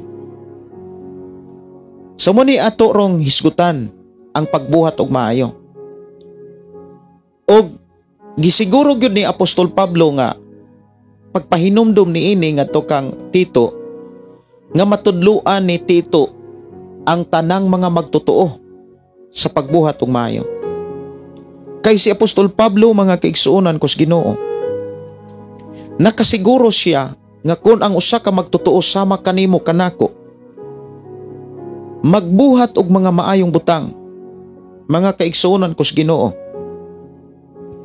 [SPEAKER 3] So mo ni ato rong hisgutan ang pagbuhat og maayo. Og gisiguro gyud ni Apostol Pablo nga pagpahinumdum niini ngadto kang Tito, nga matudluan ni Tito ang tanang mga magtotoo sa pagbuhat og maayo. Kay si Apostol Pablo, mga kaigsuonan kos Ginoo, nakasiguro siya nga kung ang usa ka magtotoo sama kanimo kanako magbuhat og mga maayong butang, mga kaigsuonan kos Ginoo,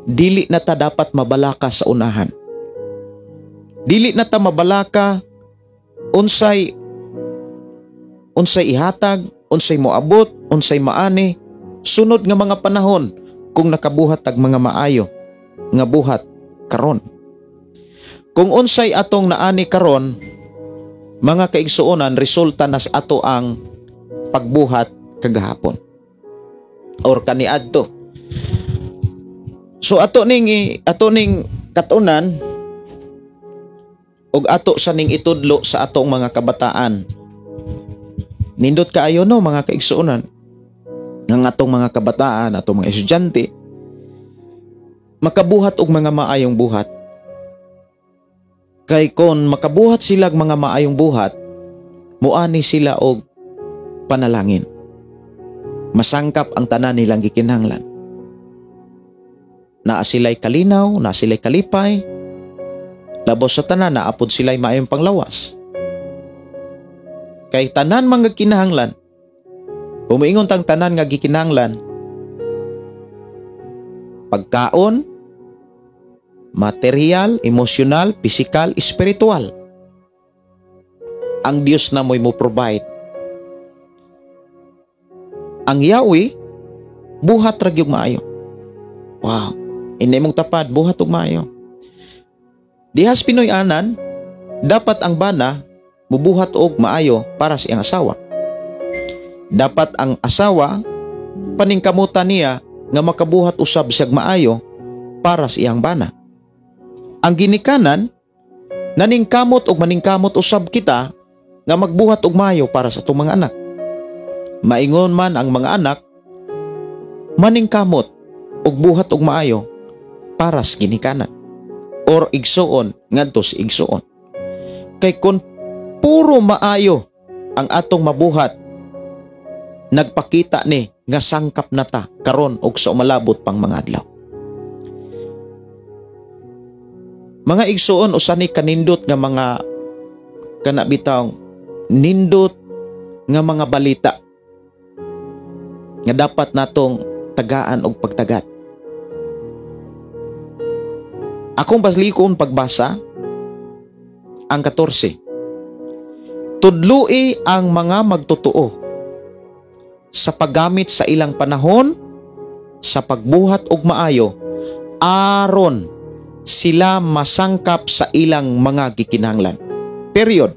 [SPEAKER 3] dili na ta dapat mabalaka sa unahan. Dili na ta mabalaka unsay unsay ihatag, unsay moabot, unsay maani sunod nga mga panahon kung nakabuhat tag mga maayo nga buhat karon. Kung unsay atong naani karon, mga kaigsuonan, resulta nas ato ang pagbuhat kagahapon or kaniadto. So ato ning katunan ug ato sa ning itudlo sa atong mga kabataan. Nindot kaayo no, mga kaigsuonan, nga atong mga kabataan, atong mga estudyante, makabuhat og mga maayong buhat. Kay kon makabuhat sila og mga maayong buhat, muani sila og panalangin. Masangkap ang tanan nilang gikinahanglan. Naa sila'y kalinaw, naa sila'y kalipay, labos sa tanan, naapod sila'y maayong panglawas. Kay tanan mga kinahanglan, kung moingon tang tanan nga gikinahanglan, pagkaon, material, emosyonal, pisikal, espiritual, ang Dios na mo'y mo provide. Ang Yahweh, buhat ra gyud maayo. Wow. Ini mong tapad, buhat og maayo. Dihas Pinoy anan, dapat ang bana mubuhat og maayo para sa iyang asawa. Dapat ang asawa paningkamutan niya nga makabuhat usab siyag maayo para sa iyang bana. Ang ginikanan, naningkamot og maningkamot usab kita nga magbuhat og maayo para sa atong mga anak. Maingon man ang mga anak, maningkamot og buhat og maayo para sa ginikanan or igsuon ngadto sa igsuon. Kay kung puro maayo ang atong mabuhat, nagpakita ni nga sangkap na ta karon og sa umalabot pang mga adlaw. Mga igsuon, usa ni kanindot nga mga kana bitaw nindot nga mga balita nga dapat natong tagaan og pagtagat. Akong balikon pagbasa ang 14. Tudloi ang mga magtotoo sa paggamit sa ilang panahon sa pagbuhat og maayo aron sila masangkap sa ilang mga gikinahanglan. Period.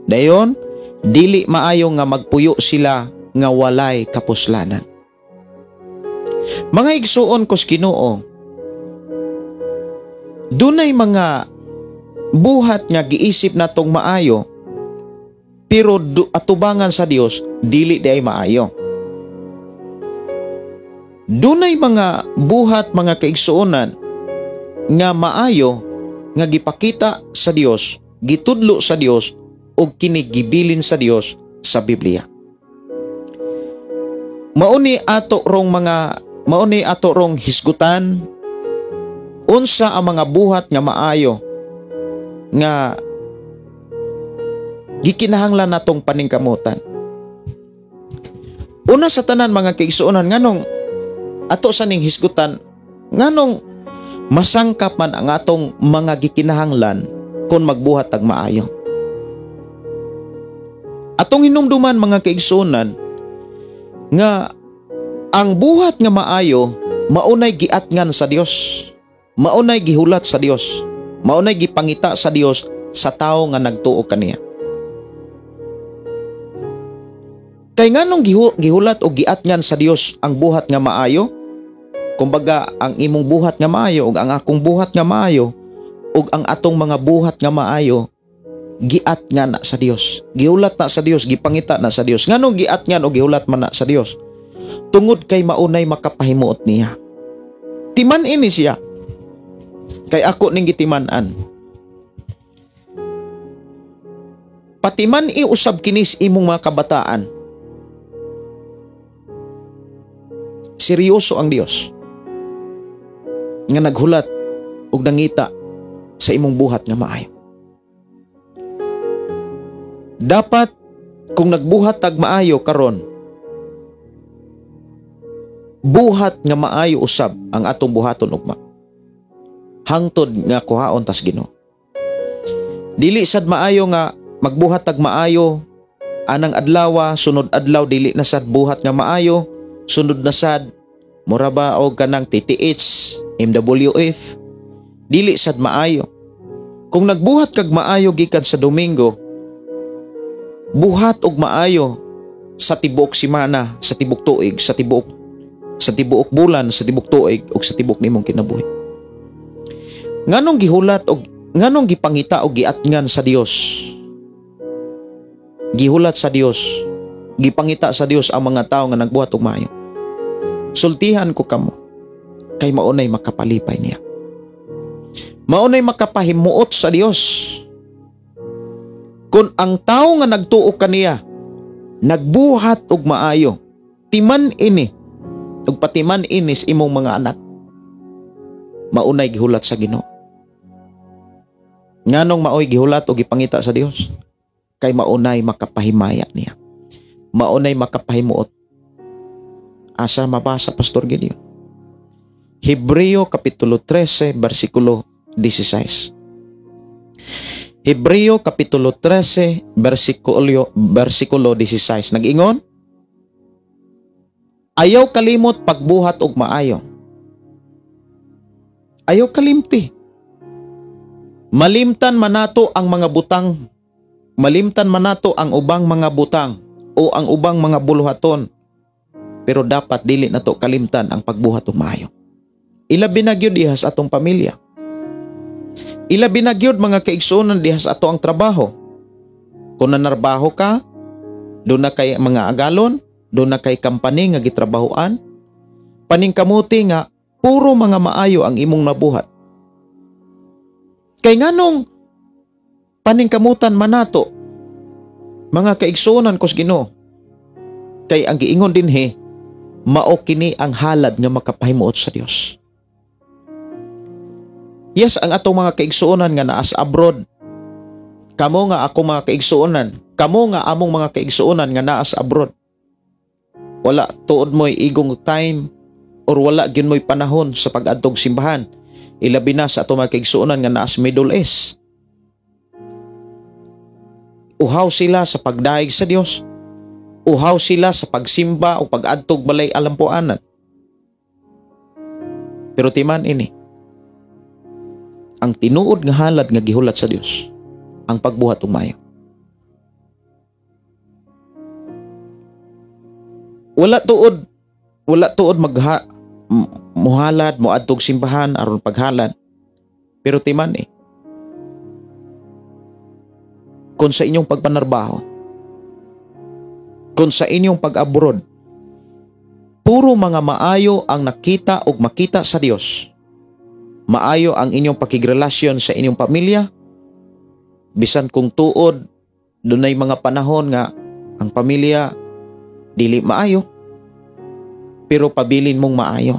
[SPEAKER 3] Dayon, dili maayo nga magpuyo sila nga walay kapuslanan. Mga igsuon kos Ginoo, dunay mga buhat nga giisip natong maayo pero atubangan sa Dios dili di ay maayo. Dunay mga buhat, mga kaigsuonan, nga maayo nga gipakita sa Dios, gitudlo sa Dios ug kini gibilin sa Dios sa Biblia. Mauni ato rong hisgutan unsa ang mga buhat nga maayo nga gikinahanglan natong paningkamutan. Una sa tanan, mga kaigsuonan, nganong ato sa ning hisgutan nganong masangkap man ang atong mga gikinahanglan kung magbuhat tag maayo. Atong hinumduman, mga kaigsuonan, nga ang buhat nga maayo maunay giatngan sa Dios, maunay gihulat sa Dios, maunay gipangita sa Dios sa tawo nga nagtuo kaniya. Kay nganong gihulat o giatngan sa Dios ang buhat nga maayo? Kumbaga, ang imong buhat nga maayo ug ang akong buhat nga maayo ug ang atong mga buhat nga maayo Giat nga na sa Dios, gihulat na sa Dios, gipangita na sa Dios. Nganong giat nga o gihulat man na sa Dios? Tungod kay maunay makapahimuot niya. Timan ini siya. Kay ako ning gitiman-an. Patiman iusab kinis imong mga kabataan. Seryoso ang Dios nga naghulat ug nangita sa imong buhat nga maayo. Dapat kung nagbuhat tag maayo karon, buhat nga maayo usab ang atong buhaton ugma. Hangtod nga kuhaon tas Ginoo. Dili sad maayo nga magbuhat tag maayo anang adlaw, sunod adlaw dili na sad buhat nga maayo, sunod na sad mura ba og kanang TTH, MWF, dili sad maayo. Kung nagbuhat kag maayo gikan sa Domingo, buhat og maayo sa tibuok semana, sa tibuok tuig, sa tibuok bulan, sa tibuok tuig ug sa tibuok nimong kinabuhi. Nganong gihulat og nganong gipangita og giatngan sa Dios? Gihulat sa Dios, gipangita sa Dios ang mga tawo nga nagbuhat og maayo. Sultihan ko kamo, kay maunay makapalipay niya. Maunay makapahimuot sa Dios. Kung ang tao nga nagtuo kaniya nagbuhat og maayo, timan ini ug patiman ini sa imong mga anak, maunay gihulat sa Ginoo. Nganong maoy gihulat og gipangita sa Dios? Kay maunay makapahimaya niya. Maunay makapahimuot. Asa mabasa, Pastor Gideon? Hebreo Kapitulo 13, versikulo 16. Hebreo Kapitulo 13, versikulo 16. Nag-ingon, ayaw kalimot pagbuhat og maayo. Ayaw kalimti. Malimtan manato ang mga butang, malimtan manato ang ubang mga butang o ang ubang mga buluhaton. Pero dapat dili nato kalimtan ang pagbuhat og maayo. Ilabi na gyud diha sa atong pamilya. Ilabi na gyud mga kaigsuonan diha sa ato ang trabaho. Kung nanarbaho ka, doon na kay mga agalon, doon na kay company nga gitrabahoan, paningkamuti nga puro mga maayo ang imong nabuhat. Kay nganong paningkamutan manato mga kaigsuonan kos Ginoo, kay ang giingon dinhi, mao kini ang halad nga makapahimuot sa Dios. Yes, ang atong mga kaigsuonan nga naa sa abroad, kamo nga ako mga kaigsuonan, kamo nga among mga kaigsuonan nga naa sa abroad, wala tuod mo'y igong time or wala gyud mo'y panahon sa pag-adtog simbahan, ilabi na sa atong mga kaigsuonan nga naa sa Middle East. Uhaw sila sa pagdayeg sa Dios. Uhaw sila sa pagsimba o pag-adtog balay alampuanan. Pero timan ini, ang tinuod nga halad nga gihulat sa Dios, ang pagbuhat og maayo. Wala tuod muhalad, moadtog simbahan aron paghalad. Pero timan eh, kung sa inyong pagpanarbaho, kung sa inyong pag-abroad, puro mga maayo ang nakita og makita sa Dios. Maayo ang inyong pakigrelasyon sa inyong pamilya. Bisan kung tuod, dunay mga panahon nga ang pamilya dili maayo, pero pabilin mong maayo.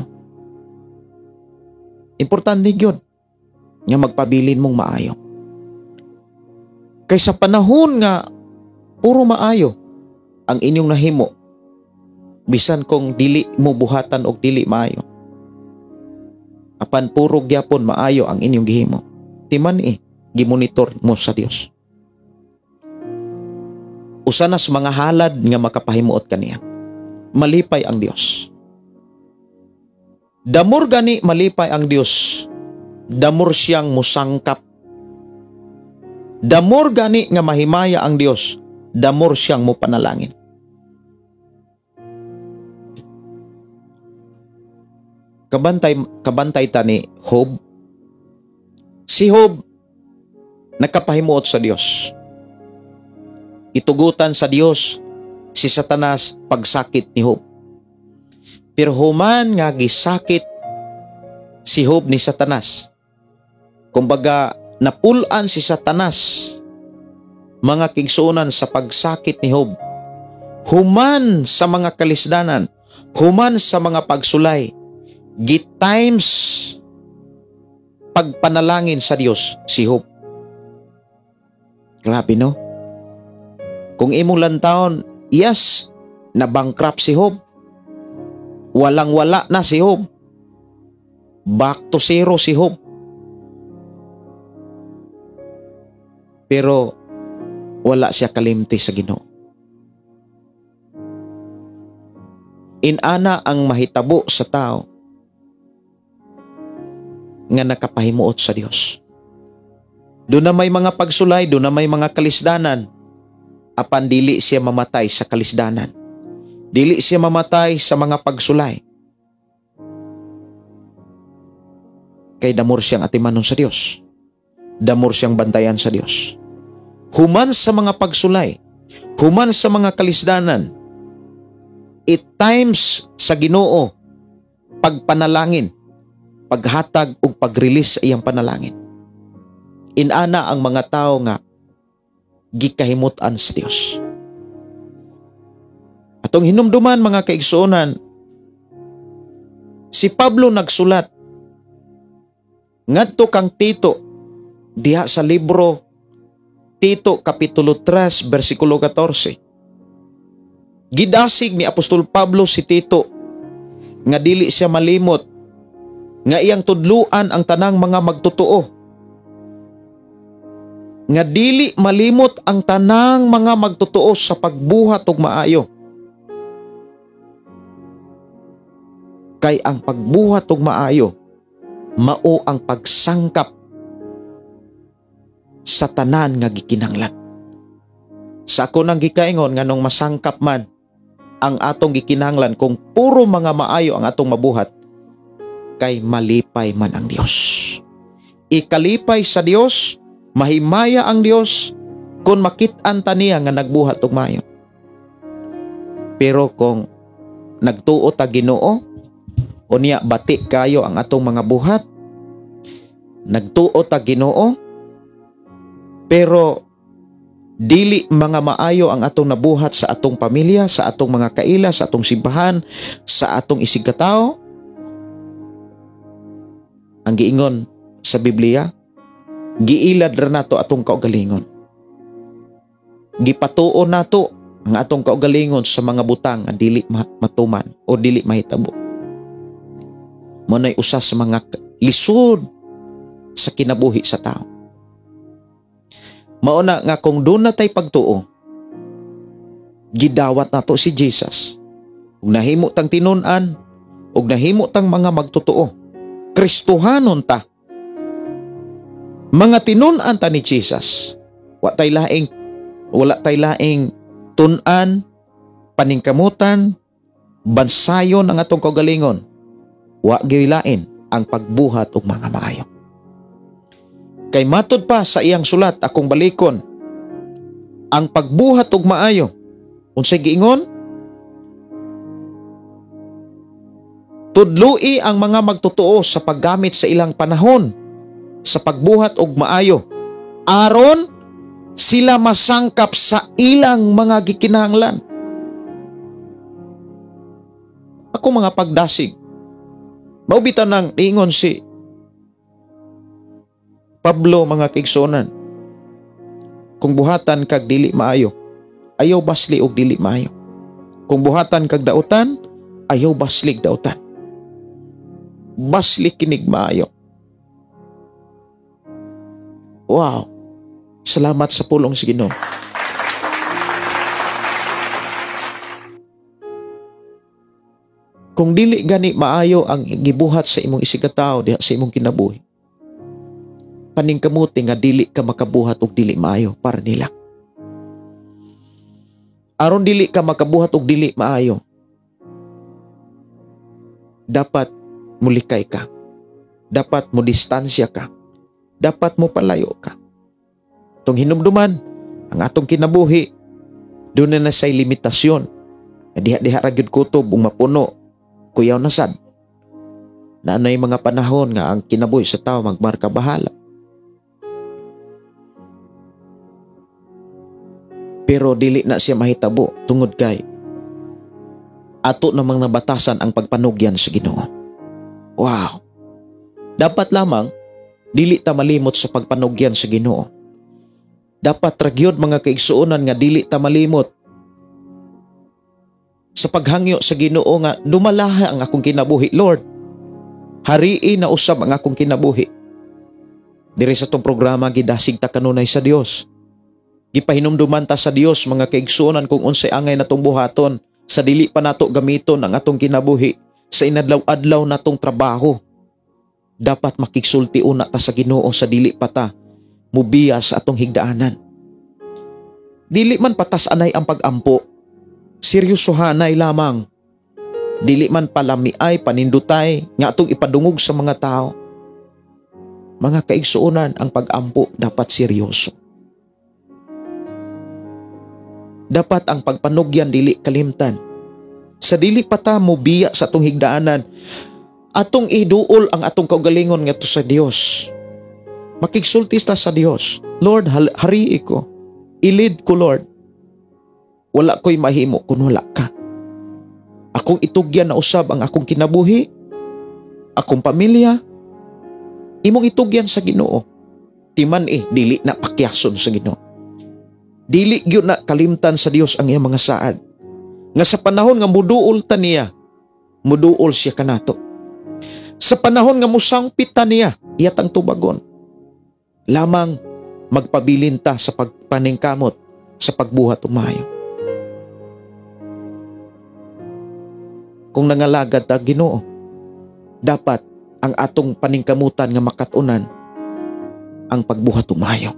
[SPEAKER 3] Importante gyud nga magpabilin mong maayo. Kay sa panahon nga puro maayo ang inyong nahimo, bisan kung dili mo buhatan og dili maayo, apan puro gyapon maayo ang inyong gihimo, timan eh, gimonitor mo sa Dios. Usa na sa mga halad nga makapahimuot kaniya, malipay ang Dios. Damor gani malipay ang Dios, damor siyang musangkap. Damor gani nga mahimaya ang Dios, damor siyang mupanalangin. Kabantay ta ni Job. Si Job nakapahimuot sa Dios. Itugutan sa Dios si Satanas pagsakit ni Job. Pero human nga gisakit si Job ni Satanas, kumbaga napulan si Satanas, mga kigsunan, sa pagsakit ni Job. Human sa mga kalisdanan, human sa mga pagsulay, gi-times pagpanalangin sa Dios si Job. Grabe, no? Kung imong lantawon, yes, na-bankrupt si Job. Walang-wala na si Job. Back to zero si Job. Pero wala siya kalimti sa Ginoo. Inana ang mahitabo sa tao nga nakapahimuot sa Dios. Doon na may mga pagsulay, doon na may mga kalisdanan, apan dili siya mamatay sa kalisdanan. Dili siya mamatay sa mga pagsulay. Kay damor siyang atimanon sa Dios. Damor siyang bantayan sa Dios. Human sa mga pagsulay, human sa mga kalisdanan, it times sa Ginoo pagpanalangin, paghatag ug pag-release sa iyang panalangin. Inana ang mga tao nga gikahimutan sa Dios. Atong hinumduman, mga kaigsuonan, si Pablo nagsulat ngadto kang Tito diha sa libro Tito Kapitulo 3 versikulo 14. Gidasig ni Apostol Pablo si Tito nga dili siya malimot nga iyang tudluan ang tanang mga magtotoo, nga dili malimot ang tanang mga magtotoo sa pagbuhat og maayo. Kay ang pagbuhat og maayo mao ang pagsangkap sa tanan nga gikinahanglan. Sa ako nang gikaingon, nganong masangkap man ang atong gikinahanglan kung puro mga maayo ang atong mabuhat, kay malipay man ang Dios. Ikalipay sa Dios, mahimaya ang Dios kung makit-an ta niya nga nagbuhat og maayo. Pero kung nagtuo ta Ginoo, unya bati kayo ang atong mga buhat, nagtuo ta Ginoo, pero dili mga maayo ang atong nabuhat sa atong pamilya, sa atong mga kaila, sa atong simbahan, sa atong isigkatao, ang giingon sa Biblia, giilad ra nato atong kaugalingon. Gipatuo nato ang atong kaugalingon sa mga butang nga dili matuman o dili mahitabo. Mo nay usa sa mga lisod sa kinabuhi sa tao. Mao na nga kung doon na tay pagtuo, gidawat nato si Jesus. Ug nahimo tang tinun-an, ug nahimo tang mga magtotoo, Kristohanon ta. Mga tinun-an ta ni Jesus. Wala tay laing tun-an, paningkamutan, bansayon ang atong kaugalingon. Wa gilain ang pagbuhat og mga maayo. Kay matud pa sa iyang sulat, akong balikon, ang pagbuhat og maayo, unsay giingon? Tudloi ang mga magtotoo sa paggamit sa ilang panahon sa pagbuhat og maayo, aron sila masangkap sa ilang mga gikinahanglan. Ako mga pagdasig, maubitan ng ingon si Pablo, mga kaigsuonan, kung buhatan kag dili maayo, ayaw basli og dili maayo. Kung buhatan kag dautan, ayaw baslig dautan. Basli kinig maayo. Wow! Salamat sa pulong sa Ginoo. Kung dili gani maayo ang gibuhat sa imong isigkatawo diha sa imong kinabuhi, paningkamuti nga dili ka makabuhat og dili maayo para nila. Aron dili ka makabuhat og dili maayo, dapat mulikay ka. Dapat mo distansya ka. Dapat mo palayo ka. Itong hinumduman, ang atong kinabuhi, Doon na siya'y limitasyon. Diha-diha ra gyud kutob ug mapuno, kuyaw na sad. Naanay mga panahon nga ang kinabuhi sa tao magmarka bahala. Pero dili na siya mahitabo tungod kay ato namang nabatasan ang pagpanugyan sa Ginoo. Wow. Dapat lamang dili ta malimot sa pagpanugyan sa Ginoo. Dapat ra gyud mga kaigsuonan nga dili ta malimot sa paghangyo sa Ginoo nga dumalaha ang akong kinabuhi, Lord. Harii na usab ang akong kinabuhi. Diri sa tong programa gidasig ta kanunay sa Dios. Gipahinumduman ta sa Dios mga kaigsuonan kung unsay angay natong buhaton sa dili pa nato gamiton ang atong kinabuhi sa inadlaw-adlaw natong trabaho. Dapat makigsulti una ta sa Ginoo sa dili pa ta mubiya sa atong higdaanan. Dili man patas anay ang pagampo, seryosohanay lamang. Dili man palamiay, panindutay nga atong ipadungog sa mga tao. Mga kaigsuonan, ang pagampo dapat seryoso. Dapat ang pagpanugyan dili kalimtan. Sa dili pa ta mubiya sa atong higdaanan, atong iduol ang atong kaugalingon ngadto sa Dios. Makigsulti ta sa Dios. Lord, harii ko. Ilid ko, Lord. Wala ko'y mahimo kung wala ka. Akong itugyan na usab ang akong kinabuhi, akong pamilya. Imong itugyan sa Ginoo. Timan dili na pakyason sa Ginoo. Dili gyud na kalimtan sa Dios ang iyang mga saad. Nga sa panahon nga muduol ta niya, muduol siya kanato. Sa panahon nga musangpit ta niya, iya tang tubagon. Lamang magpabilin ta sa pagpaningkamot, sa pagbuhat og maayo. Kung nangalagad ta Ginoo, dapat ang atong paningkamutan nga makat-unan ang pagbuhat og maayo.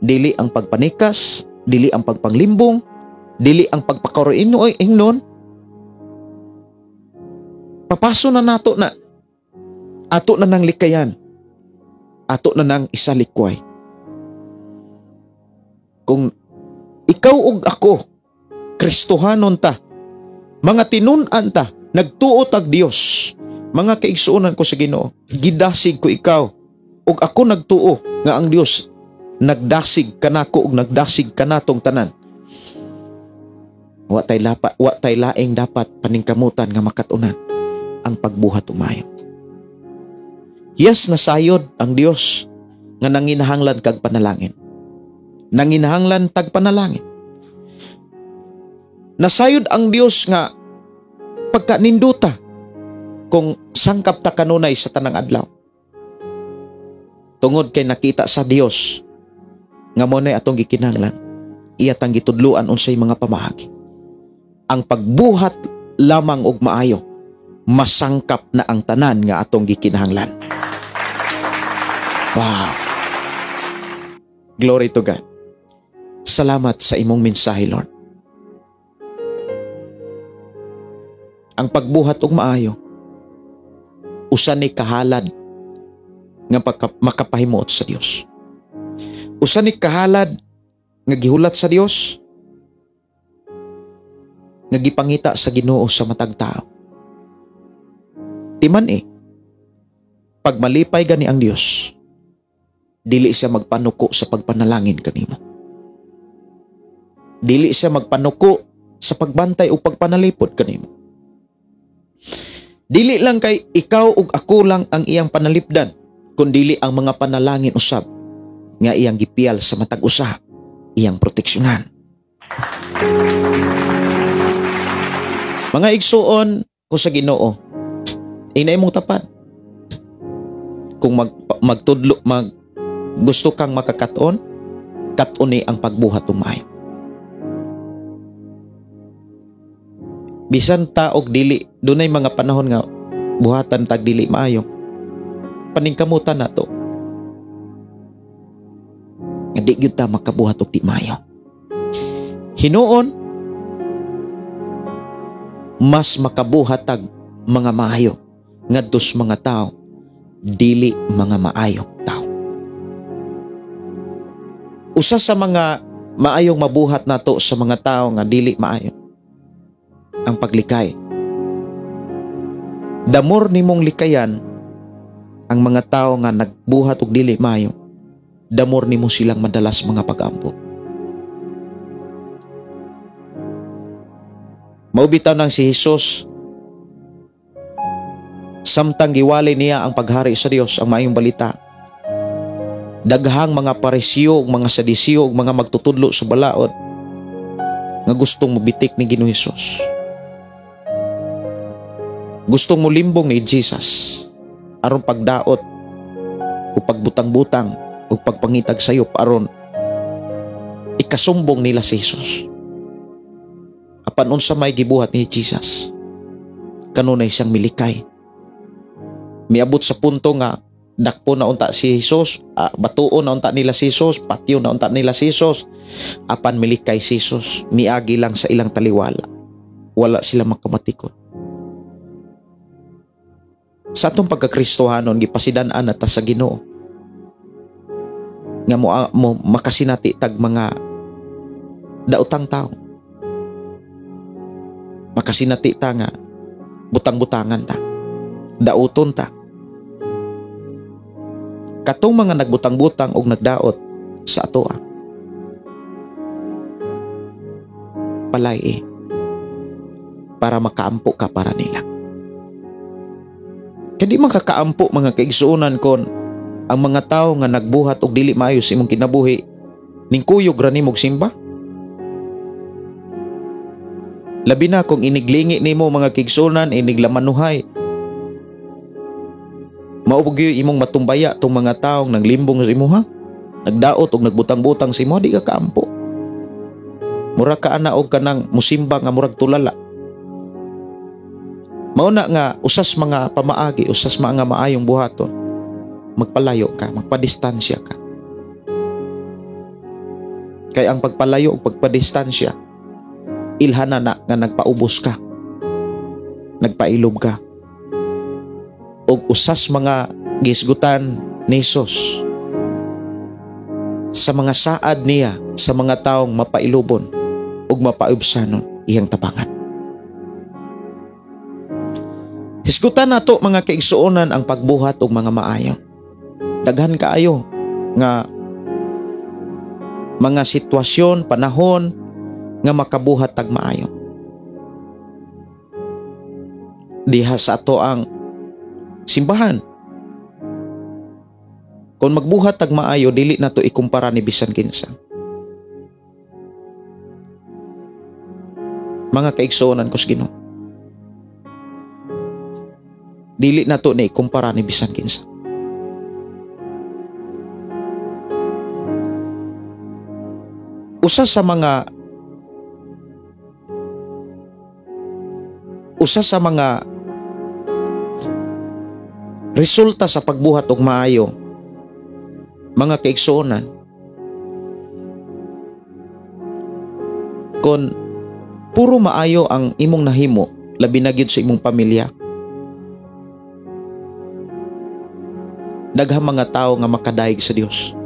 [SPEAKER 3] Dili ang pagpanikas, dili ang pagpanglimbong, dili ang pagpakaroon ingnon. Papaso na nato na ato na nang likayan, ato na nang isalikway. Kung ikaw ug ako, Kristohanon ta, mga tinun-an ta, nagtuo tag Dios, mga kaigsuonan ko sa Ginoo, gidasig ko ikaw ug ako nagtuo nga ang Dios nagdasig kanako ug nagdasig kanatong tanan. Wa tay lapa, wa tay laing dapat paningkamutan nga makat-unan ang pagbuhat og maayo. Yes, nasayod ang Dios nga nanginahanglan kag panalangin. Nanginahanglan tag panalangin. Nasayod ang Dios nga pagkaninduta kung sangkap ta kanunay sa tanang adlaw. Tungod kay nakita sa Dios nga mo nay atong gikinahanglan, iya tang gitudloan unsay mga pamaagi. Ang pagbuhat lamang og maayo, masangkap na ang tanan nga atong gikinahanglan. Wow. Glory to God. Salamat sa imong mensahe, Lord. Ang pagbuhat og maayo, usa ni kahalad nga makapahimuot sa Dios. Usa ni kahalad nga gihulat sa Dios, nga gipangita sa Ginoo sa matag tao. Timan pag malipay gani ang Dios, dili siya magpanuko sa pagpanalangin kanimo. Dili siya magpanuko sa pagbantay o pagpanalipod kanimo. Dili lang kay ikaw ug ako lang ang iyang panalipdan, kun dili ang mga panalangin usab nga iyang gipiyal sa matag usa, iyang proteksyonan. Mga igsuon ko sa Ginoo, inay mong tapad. Kung magtudlo, gusto kang makakaton, kat-on ni ang pagbuhat og maayo. Bisan ta og dili, dunay mga panahon nga buhatan tag dili maayo, paningkamutan nato nga di gyud ta makabuhat og di maayo. Hinuon, mas makabuhat tag mga maayo ngadto sa mga tao, dili mga maayo tao. Usa sa mga maayong mabuhat nato sa mga tao nga dili maayo, ang paglikay. Damor nimong likayan ang mga tao nga nagbuhat og dili maayo, damor nimo silang madalas mga pag-ampo. Mao bitaw nang si Jesus, samtang giwali niya ang paghari sa Dios, ang maayong balita, daghang mga Parisiyo ug mga Sadisiyo ug mga magtutudlo sa balaod nga gustong mobitik ni Ginoong Hesus. Gustong molimbong ni Jesus aron pagdaot o pagbutang-butang o pagpangitag sayop aron ikasumbong nila si Jesus. Apan unsa may gibuhat ni Jesus, kanunay siyang milikay. Miabot sa punto nga dakpo na unta si Jesus, batuon na unta nila si Jesus, patyo na unta nila si Jesus, apan milikay si Jesus, miagi lang sa ilang taliwala. Wala sila makamatikod. Sa atong pagkakristohanon, gipasidan-an na ta sa Ginoo nga mo makasinati tag mga daotang tao. Makasinati ta nga butang-butangan ta, dauton ta. Katong mga nagbutang-butang og nagdaot sa atoa, palay para makaampo ka para nila. Kaya di makakaampo mga kaigsuonan kon ang mga tao nga nagbuhat og dili maayo sa imong kinabuhi, ning kuyog ra nimog simba. Labi na kung iniglingi nimo mga kaigsuonan, iniglamanuhay, mao gyud imong matumbaya tong mga taong naglimbong sa imuha, nagdaot og nagbutang-butang sa imuha, di ka kaampo. Mura ka ana og kanang musimba nga murag tulala. Mao na nga usas mga pamaagi, usas mga maayong buhaton, magpalayo ka, magpadistansya ka. Kay ang pagpalayo ug pagpadistansya, ilhanan na nga nagpaubos ka, nagpailob ka. Og usas mga gisgutan ni Jesus sa mga saad niya sa mga taong mapailobon ug mapaubsanon iyang tabangan. Hisgutan nato mga kaigsuonan ang pagbuhat og mga maayo. Daghan kaayo nga mga sitwasyon, panahon nga makabuhat tag maayo. Diha sa ato ang simbahan. Kung magbuhat tag maayo, dili nato ikumpara ni bisan kinsa. Mga kaigsuonan ko sa Ginoo, dili nato ni ikumpara ni bisan kinsa. Usa sa mga resulta sa pagbuhat og maayo, mga kaigsuonan, kon puro maayo ang imong nahimo, labi na gyud sa imong pamilya, daghang mga tao nga makadayeg sa Dios.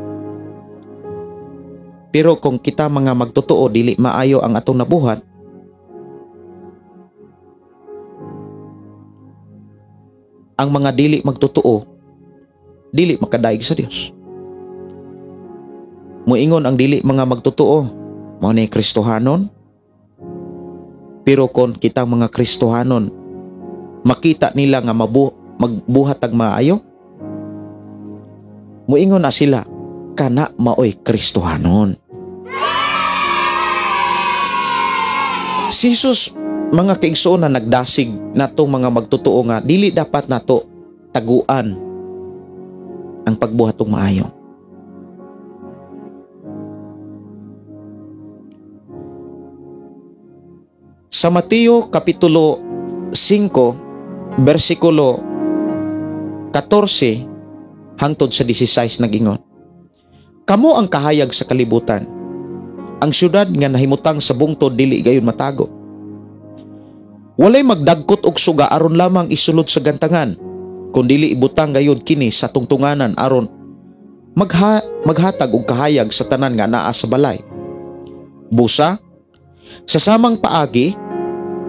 [SPEAKER 3] Pero kung kita mga magtotoo dili maayo ang atong nabuhat, ang mga dili magtotoo dili makadayeg sa Dios. Muingon ang dili mga magtotoo, mao ni Kristohanon. Pero kon kita mga Kristohanon makita nila nga magbuhat tag maayo, muingon na sila, kana maoy Kristohanon. Si Jesus, mga kaigsoon, na nagdasig natong mga magtotoo nga dili dapat nato taguan ang pagbuhat og maayo. Sa Mateo Kapitulo 5, versikulo 14 hangtod sa 16 nagingon, Kamo ang kahayag sa kalibutan. Ang syudad nga nahimutang sa bungtod dili gayon matago. Walay magdagkot og suga aron lamang isulod sa gantangan, kun dili ibutang gayud kini sa tungtunganan aron maghatag og kahayag sa tanan nga naa sa balay.
[SPEAKER 4] Busa, sa samang paagi,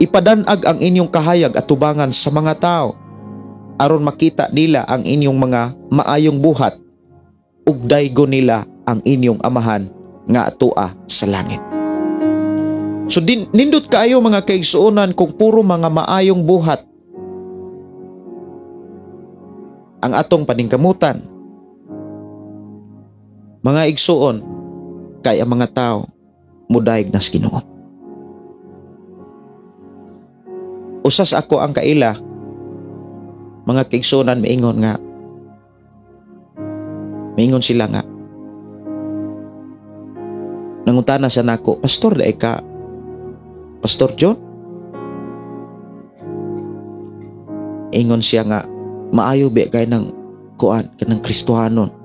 [SPEAKER 4] ipadanag ang inyong kahayag at tubangan sa mga tao aron makita nila ang inyong mga maayong buhat ug daygo nila ang inyong amahan nga atua sa langit. So nindot kaayo, mga kaigsuonan, kung puro mga maayong buhat ang atong paningkamutan. Mga igsuon, kay ang mga tao mudayeg nas Ginoo. Usas ako ang kaila, mga kaigsuonan, miingon sila nga nangutana sa nako, "Pastor dai ka, Pastor John?" Ingon siya nga, "Maayo ba kay ng kuan kanang Kristohanon?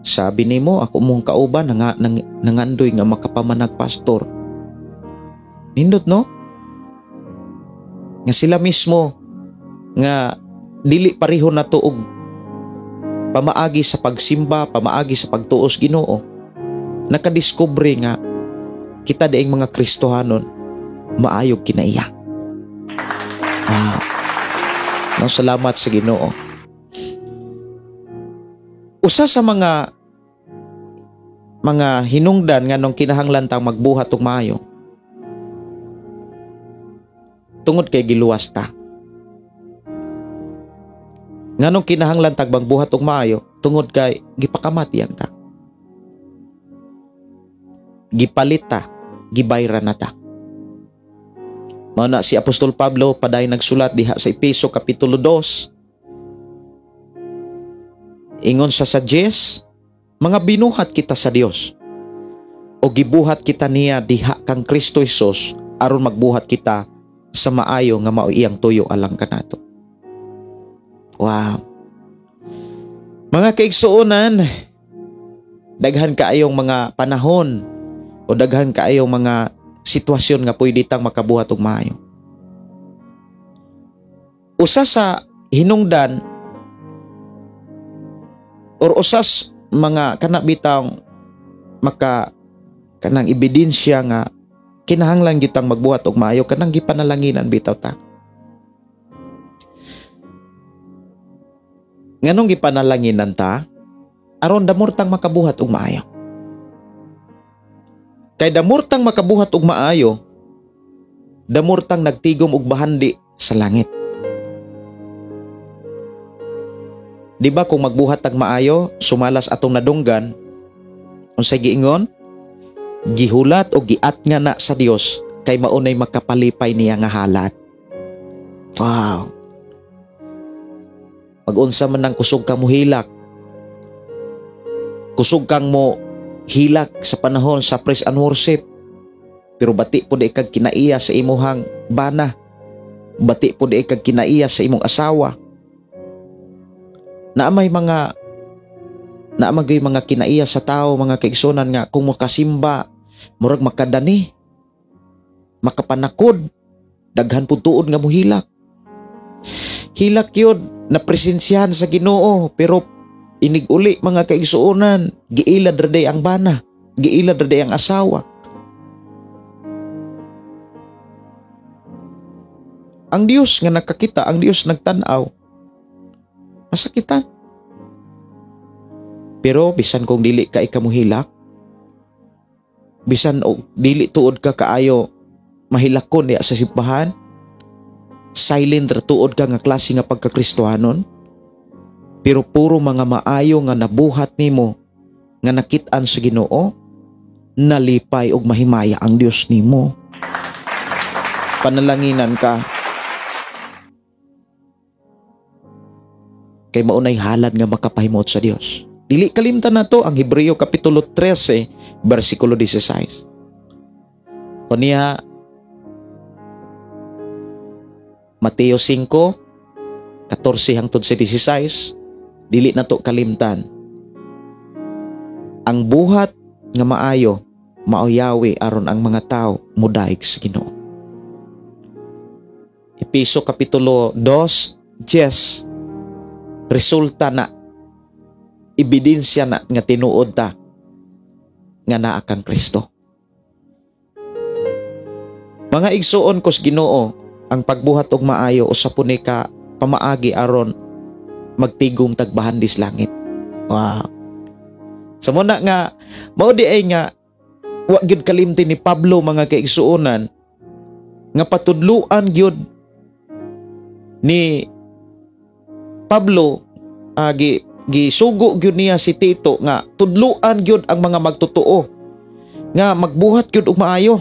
[SPEAKER 4] Sabi nimo ako mong kauban nangandoy nga makapamanag pastor." Nindot, no? Nga sila mismo nga dili pareho na og pamaagi sa pagsimba, pamaagi sa pagtuos Ginoo, nakadiskubre nga kita diing mga Kristohanon maayog kinaiya. Ah. No, salamat sa Ginoo. Usa sa mga hinungdan nganong kinahanglan tang magbuhat og maayo tungod kay giluwas ta. Nganong kinahanglan tag magbuhat og maayo? Tungod kay gipakamatian ta. Gipalit ta, gibayran na ta. Mao na si Apostol Pablo paday nagsulat diha sa Epeso kapitulo 2. Ingon siya sa Diyos, mga binuhat kita sa Dios o gibuhat kita niya diha kang Kristo Jesus aron magbuhat kita sa maayo nga mao iyang tuyo alang kanato. Wow. Mga kaigsuonan, daghan kaayong mga panahon o daghan kaayong mga sitwasyon nga pwede tang makabuhat og maayo. Usa sa hinungdan or usas mga kana bitang maka kanang ebidensya nga kinahanglan gitang magbuhat og maayo kanang gipanalanginan bitaw ta. Nganong gipanalanginan ta? Aron damor tang makabuhat og maayo. Kay damor tang makabuhat og maayo, damor tang nagtigom og bahandi sa langit. Di ba kung magbuhat tag maayo, sumalas atong nadunggan, unsay giingon? Gihulat o giat nga na sa Dios kay maunay makapalipay niya nga halad. Wow. Magunsa man ang kusog ka mo hilak. Kusog kang mo hilak sa panahon sa praise and worship. Pero bati po di kag kinaiya sa imuhang bana. Bati po di kag kinaiya sa imong asawa. Naamay mga naamagay mga kinaiya sa tao, mga kaigsunan, nga kung makasimba murag makadani, makapanakod, daghan pud tuod nga mohilak. Hilak yun na presensyahan sa Ginoo, pero inig-uli, mga kaigsuonan, giilad ra day ang bana, giilad ra day ang asawa. Ang Dios nga nakakita, ang Dios nagtan-aw, masakitan. Pero bisan kung dili ka ikamuhilak, bisan og dili tuod ka kaayo mahilakon diya sa simbahan, silent ra tuod ka nga klase nga pagkakristohanon, pero puro mga maayo nga nabuhat nimo nga nakit-an sa Ginoo, nalipay og mahimaya ang Dios nimo. Panalanginan ka kay maunay halad nga makapahimot sa Dios. Dili kalimtan nato ang Hebreo kapitulo 13 bersikulo 16. Unya Mateo 5:14 hangtod sa 16, dili nato kalimtan. Ang buhat nga maayo maoyawi aron ang mga tao modaig sa Ginoo. Epeso kapitulo 2:10, resulta na, ebidensya na nga tinuod ta nga naa kang Kristo. Mga igsuon kos Ginoo, ang pagbuhat og maayo usa po ni ka pamaagi aron magtigom tag bahandis langit. Wow. Sa muna nga mao di ay nga wa gyud kalimti ni Pablo, mga kaigsuonan, nga patudluan gyud ni Pablo, gisugo gyud niya si Tito nga tudluan gyud ang mga magtotoo nga magbuhat gyud og maayo.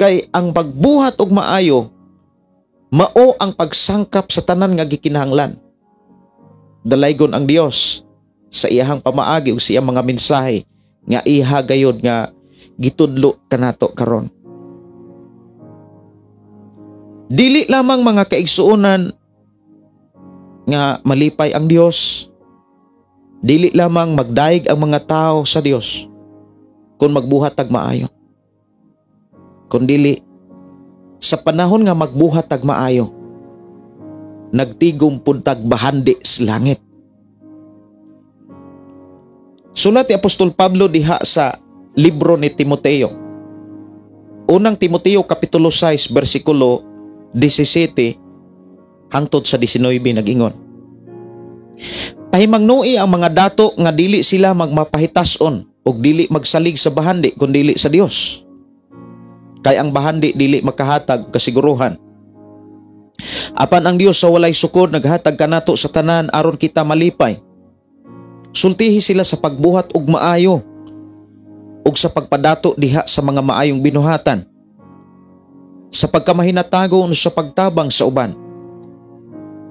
[SPEAKER 4] Kay ang pagbuhat og maayo mao ang pagsangkap sa tanan nga gikinahanglan. Dalaygon ang Dios sa iyahang pamaagi ug sa iyang mga mensahe nga iha gayod nga gitudlo kanato karon. Dili lamang, mga kaigsuonan, nga malipay ang Dios, dili lamang magdaig ang mga tao sa Dios kung magbuhat tag maayo, kundili sa panahon nga magbuhat tag maayo, nagtigom pud tag bahandi sa langit. Sulat ni Apostol Pablo diha sa libro ni Timoteo. Unang Timoteo kapitulo 6 bersikulo 17 hangtod sa 19 nag-ingon. Pahimangnui ang mga dato nga dili sila magmapahitason ug dili magsalig sa bahandi kun dili sa Dios. Kay ang bahandi dili makahatag kasiguruhan. Apan ang Dios sa walay sukod naghatag kanato sa tanan aron kita malipay. Sultihi sila sa pagbuhat og maayo ug sa pagpadato diha sa mga maayong binuhatan, sa pagkamahinatagon sa pagtabang sa uban.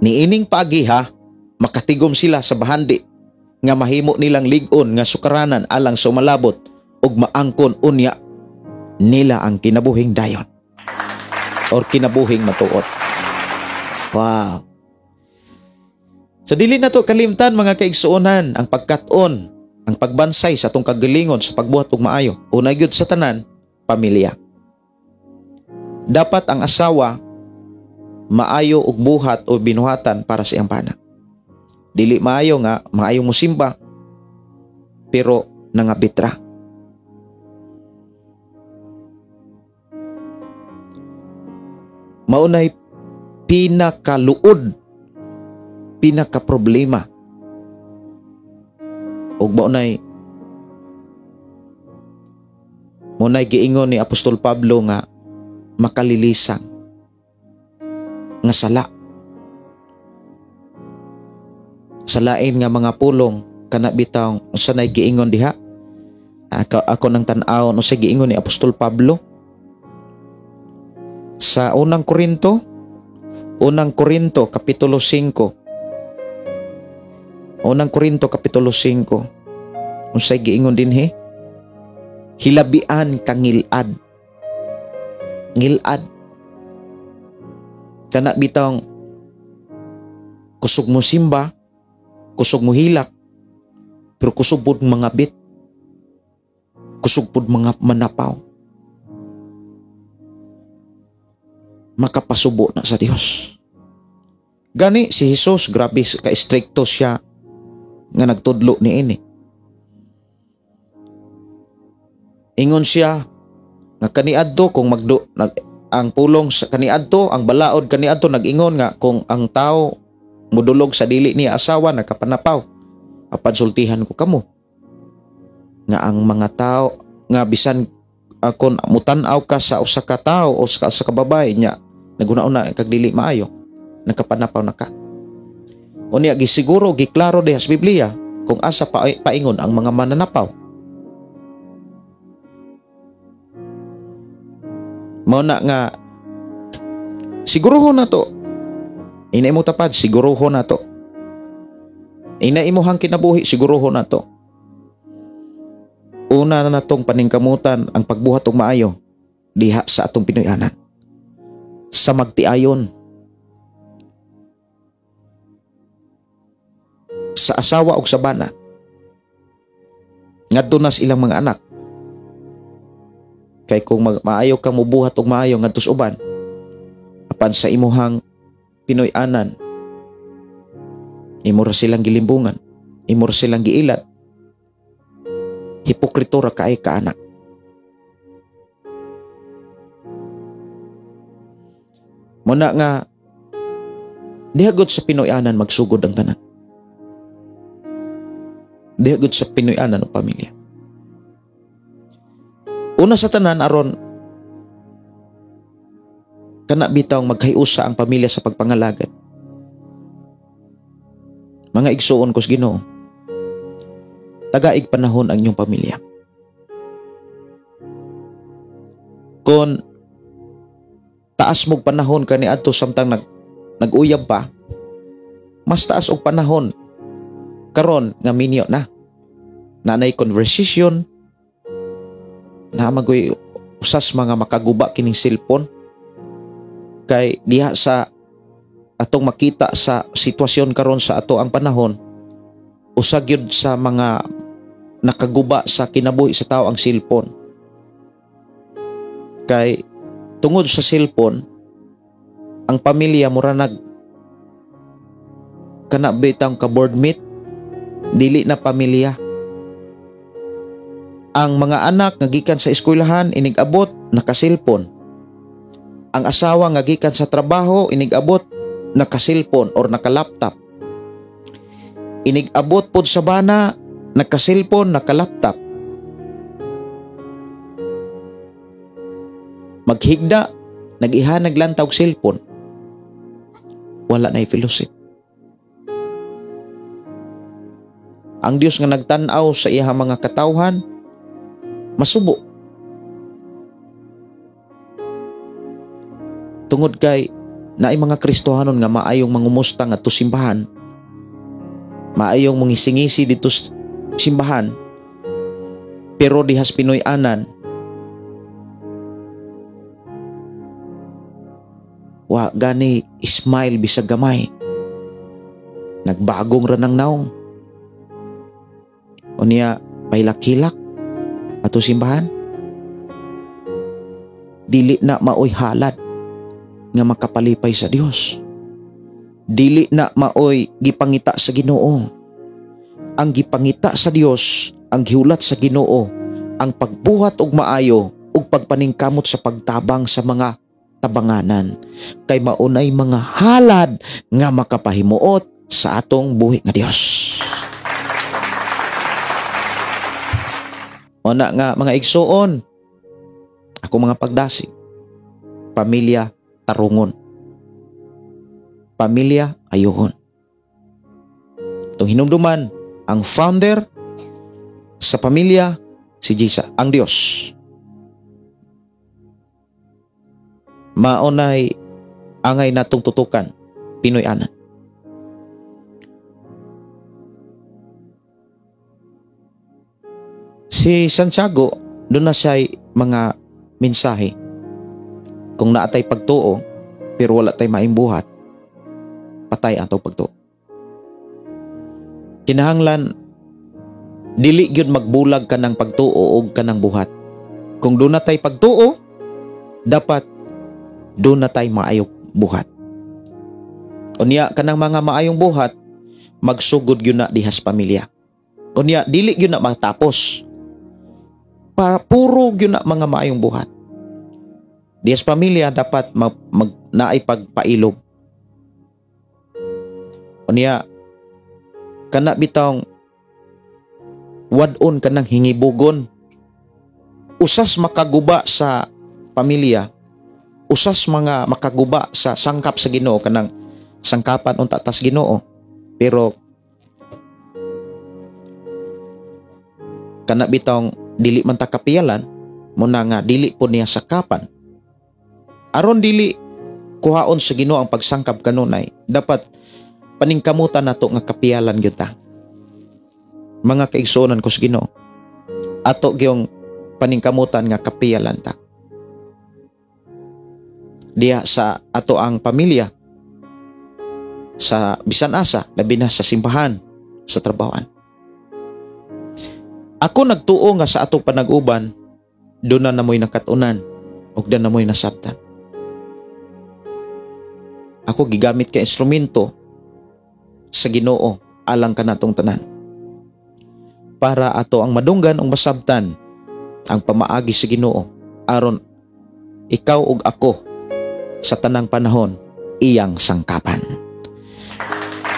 [SPEAKER 4] Niining paagiha, makatigom sila sa bahandi nga mahimo nilang lig-on nga sukaranan alang sa umalabot ug maangkon unya nila ang kinabuhing dayon or kinabuhing matuod. Wow. Sa dili na to kalimtan, mga kaigsuonan, ang pagkat-on, ang pagbansay sa atong kagalingon sa pagbuhat og maayo. Una gyud sa tanan, pamilya. Dapat ang asawa maayo og buhat o binuhatan para sa iyang bana. Dili maayo nga maayo mo simba pero nangabitra. Maunay pinakaluod, pinakaproblema. Ug maunay giingon ni Apostol Pablo nga makalilisan nga sala. Salain nga mga pulong kana bitaw unsa nay giingon diha. Ako nang tan-awon unsa giingon ni Apostol Pablo sa unang Korinto kapitulo 5. Unang Korinto kapitulo 5. Unsay giingon dinhi? Hilabian ka ngilad. Ngilad. Kana bitawng kusog mo simba, kusog mo hilak, pero kusog pud mga bit, kusog pud mga manapaw. Makapasubo na sa Dios. Gani si Jesus, grabe ka-stricto siya nga nagtudlo niini. Ingon siya nga kaniadto kung magdo ang pulong sa kaniadto, ang balaod kaniadto nag-ingon nga kung ang tao mudulog sa dili niya asawa nakapanapaw. Apan sultihan ko kamo nga ang mga tao nga bisan kon mutan-aw ka sa usa ka tawo o sa usa ka babae nya naguna-una kag dili maayo, nakapanapaw na ka. Unya gisiguro giklaro diha sa Biblia kung asa paingon ang mga mananapaw. Mao na nga siguruhon na to. Ina imo tapad, siguruhon na to. Ina imuhang kinabuhi, siguruhon na to. Una na natong paningkamutan ang pagbuhat og maayo diha sa atong Pinoy-anan. Sa magtiayon, sa asawa og sa bana, ngadto na sa ilang mga anak. Kay kung maayo kang mubuhat og maayo ngadto sa uban, apan sa imuhang Pinoy-anan, imo ra silang gilimbungan, imo ra silang giilad, hipokrito ra kay ka anak. Muna nga dihagod sa Pinoyanan magsugod ang tanan. Dihagod sa Pinoyanan o pamilya. Una sa tanan aron kana bitaw magkahiusa ang pamilya sa pagpangalagad. Mga igsuon ko sa Ginoo, tagaig panahon ang inyong pamilya. Kung taas mog panahon kaniadto samtang nag-uyab pa, mas taas og panahon karon nga minyo na. Nanay conversation, na magoy usas mga makaguba kining cellphone kay diha sa atong makita sa sitwasyon karon sa ato ang panahon, usa gyud sa mga nakaguba sa kinabuhi sa tao ang cellphone. Kay tungod sa cellphone, ang pamilya mura nag kana bitang ka board meet, dili na pamilya. Ang mga anak nga gikan sa eskwelahan inig-abot naka-cellphone. Ang asawa nga gikan sa trabaho inig-abot naka-cellphone or naka-laptop. Inig-abot pod sa bana naka-cellphone, naka-laptop. Maghigda, nag-ihanag lantaw og cellphone. Wala na fellowship. Ang Dios nga nagtan-aw sa iyang mga katawhan masubo. Tungod kay naay mga Kristohanon nga maayong mangumusta ngadto simbahan, maayong mangisingisi dito simbahan, pero dihas Pinoy-anan wa gani smile bisag gamay. Nagbagong ra nang naong. Unya pahilak-hilak ato simbahan. Dili na maoy halad nga makapalipay sa Dios. Dili na maoy gipangita sa Ginoo. Ang gipangita sa Dios, ang gihulat sa Ginoo, ang pagbuhat og maayo ug pagpaningkamot sa pagtabang sa mga tabanganan, kay maunay mga halad nga makapahimuot sa atong buhi nga Dios. Una nga mga igsuon, ako mga pagdasig, pamilya tarungon, pamilya ayuhon. Itong hinumduman, ang founder sa pamilya si Jesus, ang Dios. Maunay angay natong tutukan, Pinoy-anan. Si Santiago, doon na siya'y mga mensahe. Kung naatay pagtuo, pero wala tay maimbuhat, patay ang atong pagtuo. Kinahanglan, dili gyud magbulag ka ng pagtuo og kanang buhat. Kung doon na tay pagtuo, dapat doon na tay maayong buhat. Unya kanang mga maayong buhat, magsugod gyud na dihas pamilya. Unya dili gyud na matapos. Para puro gyud na mga maayong buhat. Dihas pamilya dapat naay pagpailob. Unya kana bitawng wad-on kanang hingibugon. Usas makaguba sa pamilya, usas mga makaguba sa sangkap sa Ginoo, kanang sangkapan unta tas Ginoo, pero kana bitawng dili man ta kapiyalan, muna nga dili po niya sakapan. Aron dili kuhaon sa Ginoo ang pagsangkap kanunay, dapat paningkamutan nato nga kapiyalan gyud ta. Mga kaigsuonan ko sa Ginoo, ato gyung paningkamutan nga kapiyalan ta. Diha sa ato ang pamilya, sa bisan asa, labi na sa simbahan, sa trabahoan. Ako nagtuo nga sa atong panag-uban, doon na namoy nakatunan ug doon namoy nasabtan. Ako gigamit ka instrumento sa Ginoo alang kanatong tanan, para ato ang madunggan ug masabtan ang pamaagi sa Ginoo, aron ikaw ug ako sa tanang panahon iyang sangkapan.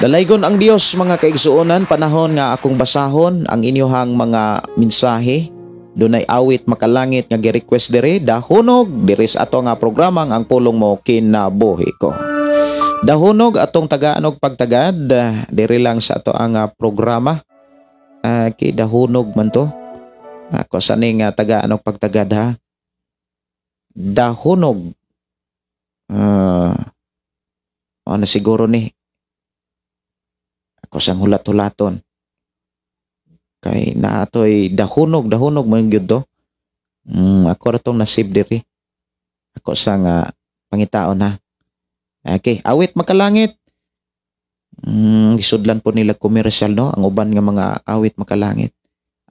[SPEAKER 4] Dalaygon ang Dios mga kaigsuonan, panahon nga akong basahon ang inyohang mga mensahe. Dunay awit makalangit nga gi-request diri, dahunog diri sa ato nga programa ang Pulong Mo Kinabuhi Ko. Dahunog atong tagaan og pagtagad diri lang sa ato ang programa. Kay dahunog man to. Ako sa ning tagaan og pagtagad ha. Dahunog. Ano siguro ni? Ako sang hulat-hulaton. Kay naatoy dahunog, dahunog man gyud to. Ako ra tong nasib diri. Ako sa nga pangitaon ha. Okay, awit makalangit. Gisudlan po nila commercial no, ang uban nga mga awit makalangit.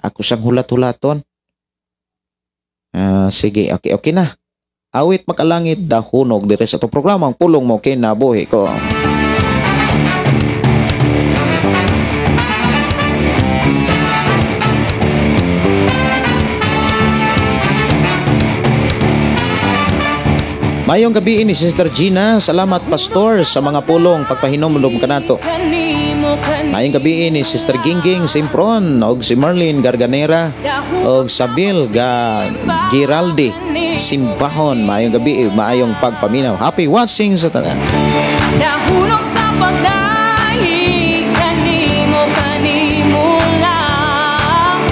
[SPEAKER 4] Ako sang hulat-hulaton. Sige, okay, okay na. Awit makalangit, dahunog diri sa atong programa ang Pulong Mo Kinabuhi Ko. Mayong gabi ni Sister Gina, salamat Pastor sa mga pulong pagpahinomdom kanato. Mayong gabi ni Sister Gingging Simpron og si Merlin Garganera og Sabil Giraldi Simbahon. Mayong gabi, maayong pagpaminaw. Happy watching sa tanan.
[SPEAKER 1] Nahulog sa pagdaig kanimo kanimo lang.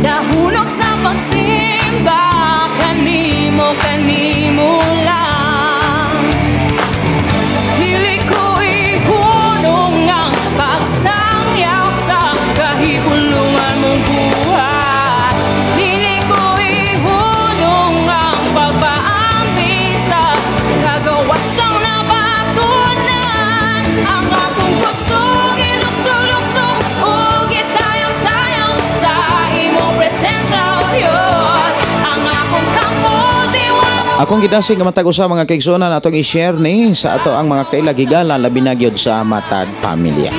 [SPEAKER 1] Nahulog sa pagsimba kanimo kanimo lang. Dili ko ihunong ang pagsangyaw sa kahibulungan mong buhat. Dili ko ihunong ang pagpaambi sa kagawasang nabatunan. Ang akong kusog ilukso-lukso ug isayaw-sayaw sa imong presensya, O Diyos. Ang akong kamot
[SPEAKER 4] Akong gidasig nga matag usa mga kaigsuonan atong i-share ni sa ato ang mga kaila gigala labi na gyud sa matag pamilya.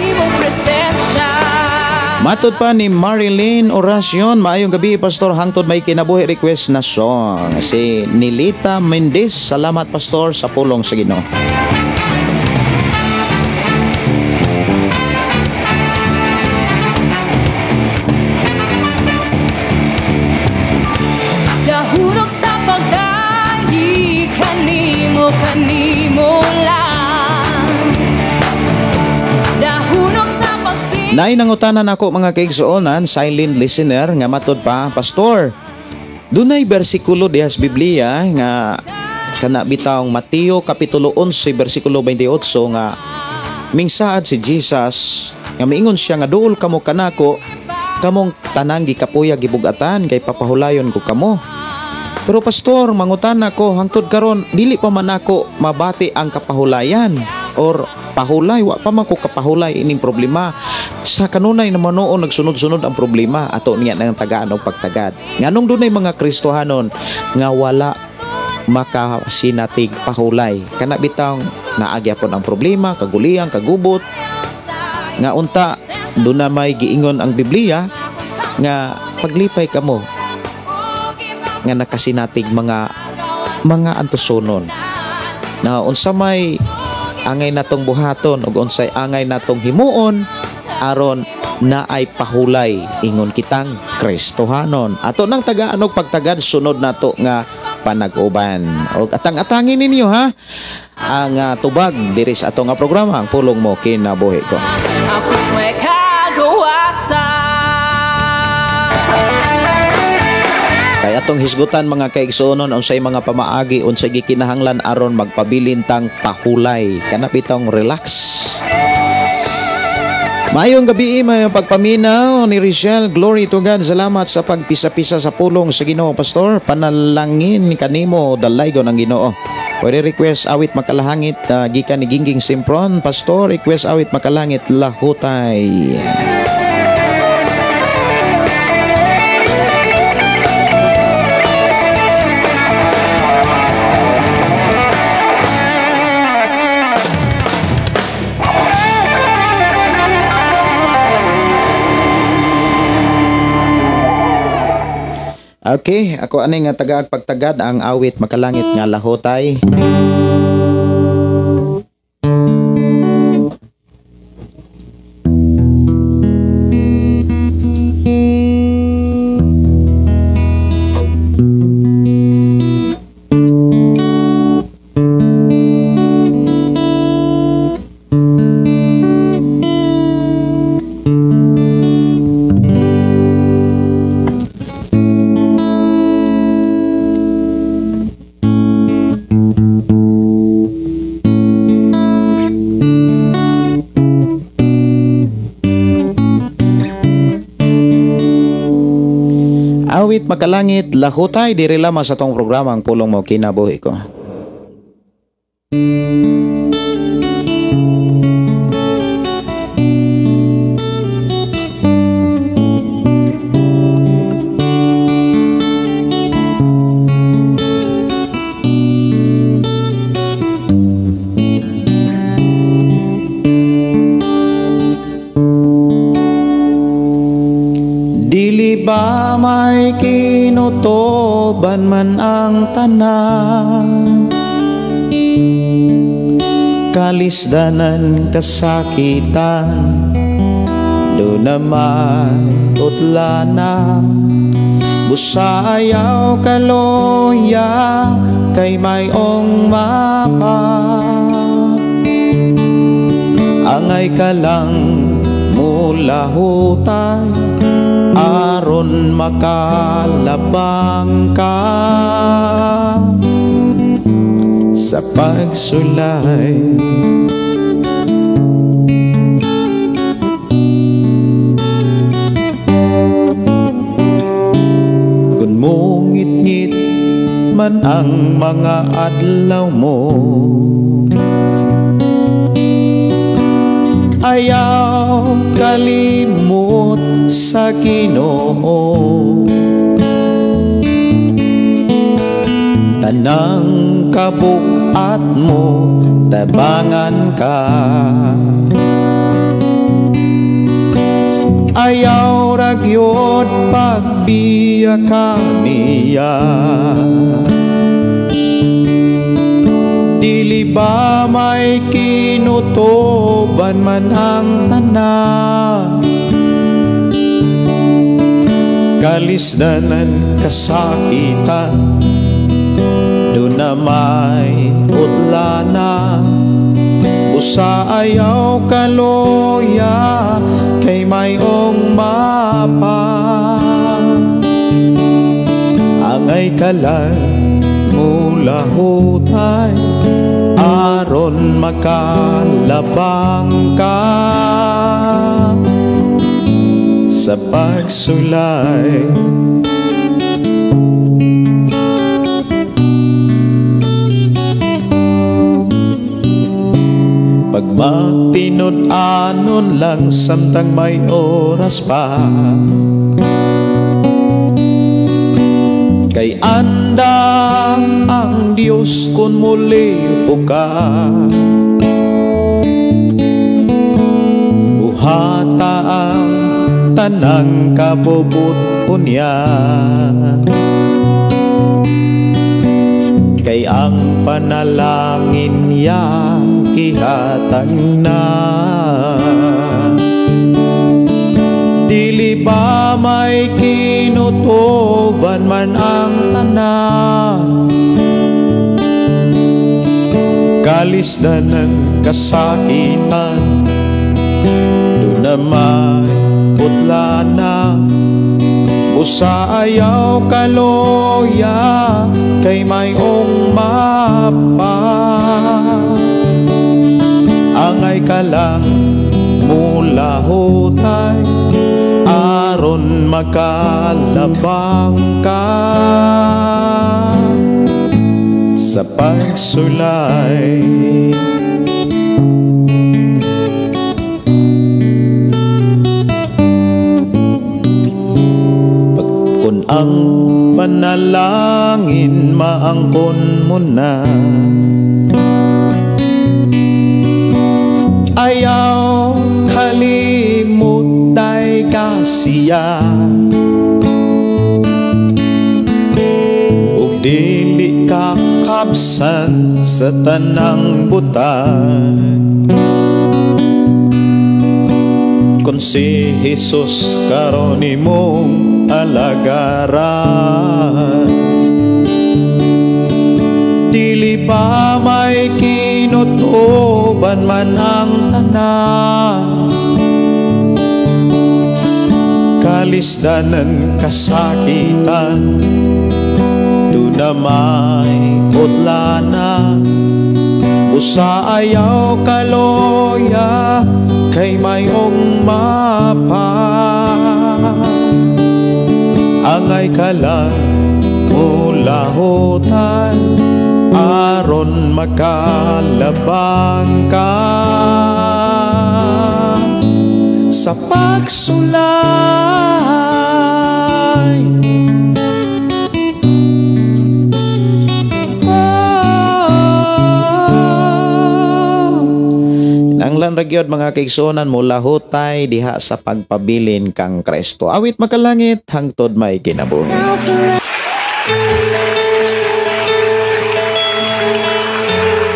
[SPEAKER 4] Matod pa ni Marilyn Oracion, maayong gabi Pastor, hangtod may kinabuhi request na song si Nilita Mendez. Salamat Pastor sa pulong sa Ginoo.
[SPEAKER 1] Dahurog sa pagdaig kanimo kanimo lang. Dahurog sa pagsi.
[SPEAKER 4] Nay nangutanan ako mga kaigsuonan, silent listener nga matod pa Pastor. Dunay bersikulo diha sa Biblia nga kana bitawng Mateo kapitulo 11 bersikulo 28 nga mingsaad si Jesus nga miingon siya nga duol kamo kanako kamong tanang gikapuya gibugatan kay papahulayon ko kamo. Pero Pastor, mangutan ako hangtod karon dili pa man ako mabati ang kapahulayan or pahulay, wa pa man ko kapahulay ining problema. Sa kanunay naman noon nagsunod-sunod ang problema ato niya nang tagaan og pagtagad. Nganong dunay mga Kristohanon nga wala makasinatig pahulay? Kana bitang naagya pon ang problema, kaguliyang, kagubot. Nga unta duna may giingon ang Biblia nga paglipay kamo nga nakasinatig mga antusonon. Na unsa may angay natong buhaton ug unsay angay natong himuon aron naay pahulay ingon kitang Kristohanon. Ato nang tagaan og pagtagad sunod nato nga panag-uban. Og atang-atangin ninyo ha ang tubag diri sa ato nga programa ang Pulong Mo Kinabuhi Ko.
[SPEAKER 1] Ako may kagawasan.
[SPEAKER 4] Kay atong hisgutan mga kaigsuonon unsay mga pamaagi unsay gikinahanglan aron magpabilin tang pahulay. Kana bitong relax. Maayong gabi, maayong pagpaminaw ni Richelle. Glory to God. Salamat sa pagpisa-pisa sa pulong sa Ginoo, Pastor. Panalangin kanimo dalaygon ang Ginoo. Pwede request awit makalahangit gikan ni Gingging Simpron. Pastor, request awit makalangit lahutay.
[SPEAKER 3] Okay, ako ani nga tagaag pagtagad ang awit Makalangit nga Lahotay. Awit Makalangit Lahotay diri lamang sa atong programa Ang Pulong Mo Kinabuhi Ko. Dili ba may kinutoban man ang tanan, kalisdanan kasakitan, do na may utlana, busa ayaw kaloya kay mayong mapa. Angay ka lang mulahutay aron makalabang ka sa pagsulay. Kung mungit-ngit man ang mga adlaw mo, ayaw kalimot sa Ginoo. Tanang kabuk-at mo, tabangan ka. Ayaw ragyod pagbiya ka niya. Dili ba may kinutoban man ang tanan, kalisdanan kasakitan, do na may utlana, usa ayaw kaloya kay mayong mapa. Angay ka lang mulahutay aron makalabang ka sa pagsulay. Pagmatinud-anon lang samtang may oras pa, kay andam ang Diyos kung muli ka. Buhata ang tanang kabubut-on niya, kay ang panalangin niya gihatag na. Dili ba may kinutoban man ang tanan, kalisdanan kasakitan, do na may putlana, busa ayaw kaloya kay mayong mapa. Angay ka lang mulahutay aron makalabang ka sa pagsulay. Pagkun ang panalangin maangkon mo na, ayaw kalimutay ka siya.
[SPEAKER 4] Dili ka kabsan sa tanang butang. Kung si Jesus karon imong alagaran, dili pa may kinutuban man ang tanan. Kalisdanan kasakitan, doon na may utlana. Usa ayaw kaloya, kay mayong mapa. Angay ka lang mulahutan, aron makalabang ka sa pagsulay.
[SPEAKER 3] Ang lanragyod mga kaigsuonan, mulahutay diha sa pagpabilin kang Kristo. Awit makalangit hangtod may kinabuhi.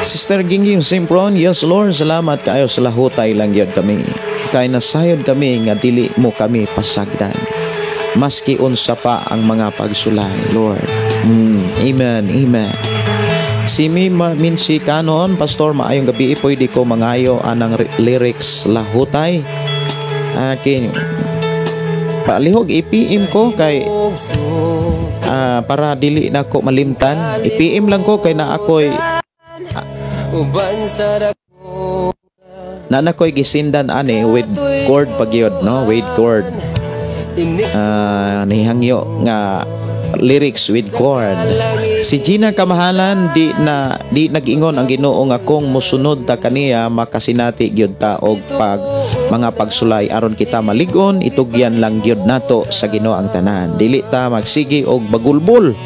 [SPEAKER 3] Sister Gingging Simpron, yes Lord, salamat kaayo sa lahutay lang gyud kami. Kay nasayod kami nga dili mo kami pasagdan. Maski unsa pa ang mga pagsulay, Lord. Amen, amen. Si Mima Minsi Canon, Pastor, maayong gabi, pwede ko mangayo anang lyrics lahutay. Akin palihog i-PM ko kay para dili na ko malimtan. I-PM lang ko kay na ako'y na nakoy gisindan ani with chord pagyod, no? With chord. Nihangyo nga lyrics with chord. Si Gina Kamahalan, di nag-ingon ang Ginoo nga kung mosunod ta kaniya makasinati gyud ta og pag mga pagsulay aron kita malig-on, itugyan lang gyud nato sa Ginoo ang tanan. Dili ta magsigi og bagulbol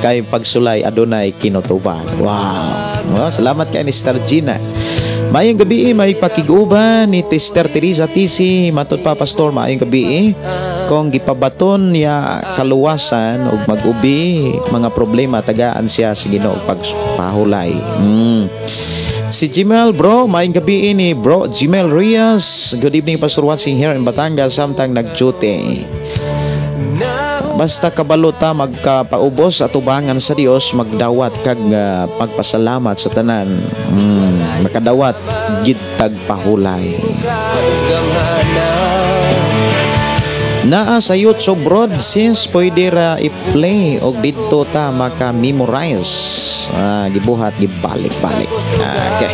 [SPEAKER 3] kay pagsulay adunay kinutubag. Wow. Well, salamat kay ni Sister Gina. Maayong gabi, may pakiguban ni Sister Teresa Tisi. Matod pa, Pastor, maayong gabi. Kung gipabaton niya kaluwasan ug mag-ubi mga problema, tagaan siya sa Ginoo pagpahulay. Si Jimel, bro, maayong gabi ni bro Jimel Rias. Good evening, Pastor, watching here in Batangas samtang nag-duty. Basta kabalo ta magkapaubos at tubangan sa Dios, magdawat kag pagpasalamat sa tanan. Makadawat gitag pahulay. Naa sa YouTube broad sis, pwede ra i-play og didto ta maka-memorize. Gibuhat gibalik-balik. Okay.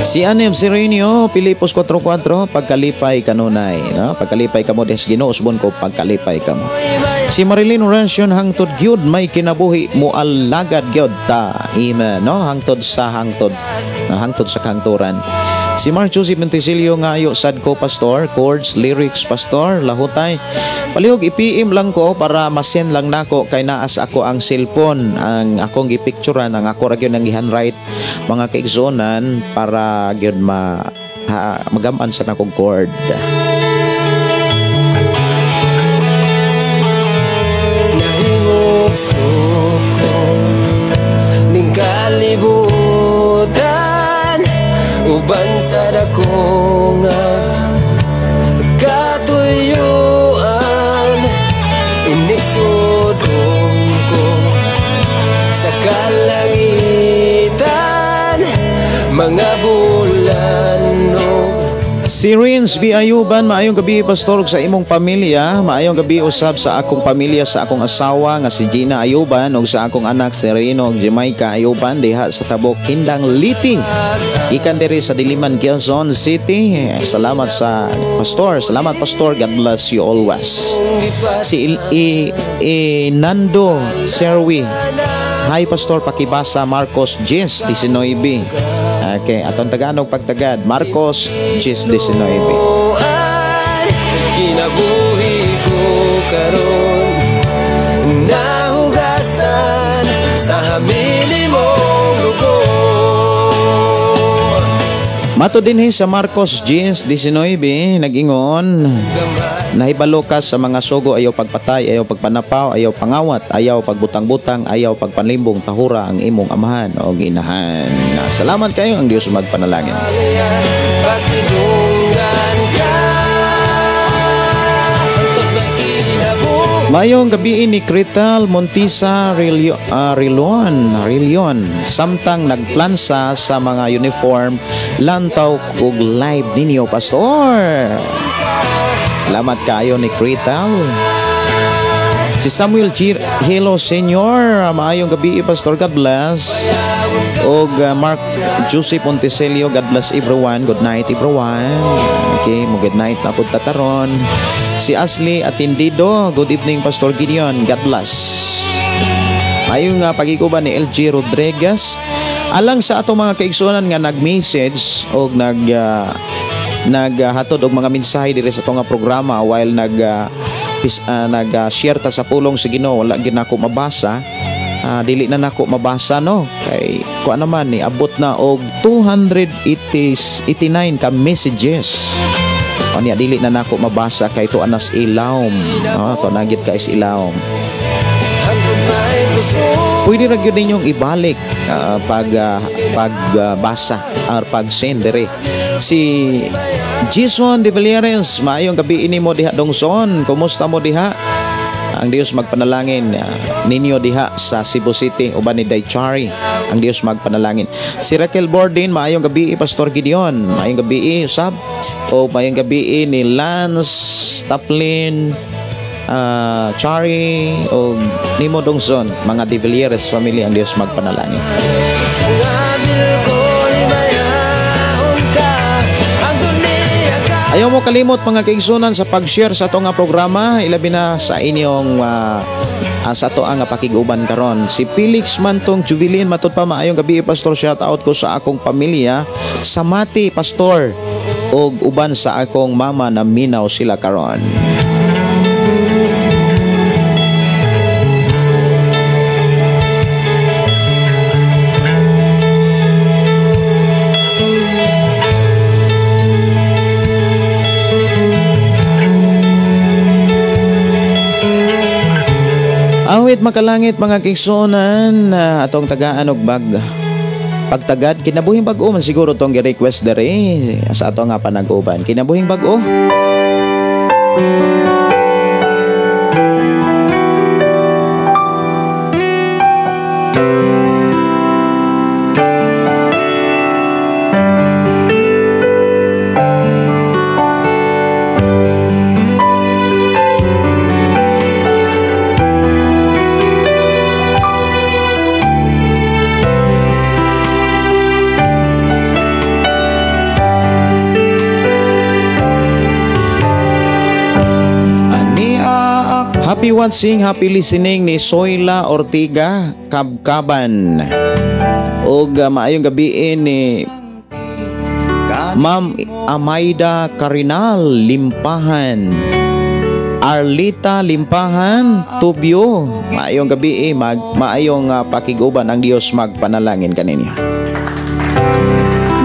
[SPEAKER 3] Si Anem Sirenio, Pilipos 4:4, pagkalipay kanunay, no? Pagkalipay kamo des Ginoo, usbon ko pagkalipay kamo. Si Marilyn Horacion, hangtod gyud may kinabuhi mo alagad gyud ta. Amen, no? Hangtod sa hangtod, hangtod sa kangturan. Si Mark Joseph Montesilio, ngayo sad ko pastor, chords, lyrics pastor, lahutay. Palihog i-PM lang ko para masend lang nako kay naas ako ang cellphone, ang akong gipicturean, ang ako ra gyud ang gihandwrite mga kaigsuonan para gyud magaman sa nakong chord.
[SPEAKER 5] Nahimugso ko ning kalibutan, uban sa dako nga katuyuan, inigsudong ko sa kalangitan, mga bulan.
[SPEAKER 3] Si Rins B. Ayuban, maayong gabi pastor sa imong pamilya, maayong gabi usab sa akong pamilya, sa akong asawa nga si Gina Ayuban ug sa akong anak si Rino ug Jamaica Ayuban diha sa Tabok, Hindang Liti. Gikan diri sa Diliman, Quezon City. Salamat sa pastor, salamat pastor, God bless you always. Si Nando Serwi, hi pastor, pakibasa Marcos 10:19. Okay, atong Tagalog pagtagad, Marcos 10:19.
[SPEAKER 5] Kinabuhi ko karon, nahugasan sa hamili mong dugo.
[SPEAKER 4] Mato dinhi sa Marcos 10:19 nag-ingon, nahibalo ka sa mga sugo, ayaw pagpatay, ayaw pagpanapaw, ayaw pangawat, ayaw pagbutang-butang, ayaw pagpanlimbong, tahura ang imong amahan o ginahan. Salamat kayo, ang Dios magpanalangin. Mayong gabi ni Crital Montisa Rilon, samtang nagplansa sa mga uniform lantaw ug live ninyo, Pastor. Salamat kayo ni Crital. Si Samuel G. Hello Senior, maayong gabi, Pastor, God bless. Og Mark Joseph Montecelio, God bless everyone. Good night everyone. Okay, mo good night na pud tataron. Si Ashley Atindido, good evening Pastor Gideon, God bless. Ayong pagikuban ni LG Rodriguez. Alang sa atong mga kaigsuonan nga nag-message og naghatod og mga mensahe diri sa atong programa while nag-share ta sa pulong sa Ginoo, wala gyud nako mabasa. Dili na nako mabasa, no, kay kuan naman ni abot na og 289 ka messages. Unya dili na nako mabasa kay to anas ilawom, no, to nagit ka is ilawom. Pwede ra gyud ninyong ibalik pagbasa or pag-send diri. Si Jason De Villeres, maayong gabi ini mo diha Dongson. Kumusta mo diha? Ang Dios magpanalangin ninyo diha sa Cebu City uban ni Daychari. Ang Dios magpanalangin. Si Raquel Bordin, maayong gabi Pastor Gideon. Maayong gabi usab. O maayong gabi ni Lance Taplin, Chari o nimo Dongson, mga De Villeres family, ang Dios magpanalangin. Ayaw mo kalimot mga kaigsunan sa pag-share sa atong programa, ilabi na sa inyong sa ato ang pakig-uban karon. Si Felix Mantong Jubilin, matud pa maayong gabi Pastor, shout out ko sa akong pamilya sa Mati Pastor og uban sa akong mama na minaw sila karon. Awit makalangit mga kigsunan, atong tagaan og bag pagtagad kinabuhing bag-o man siguro tong gi-request dere sa ato nga panag-uban. Kinabuhing bag-o. Happy watching, happy listening ni Soyla Ortiga Kabkaban. Og maayong gabi ni Ma'am Amaida Carinal Limpahan, Arlita Limpahan Tubio. Maayong gabi, maayong pakig-uban, ang Dios magpanalangin kaninyo.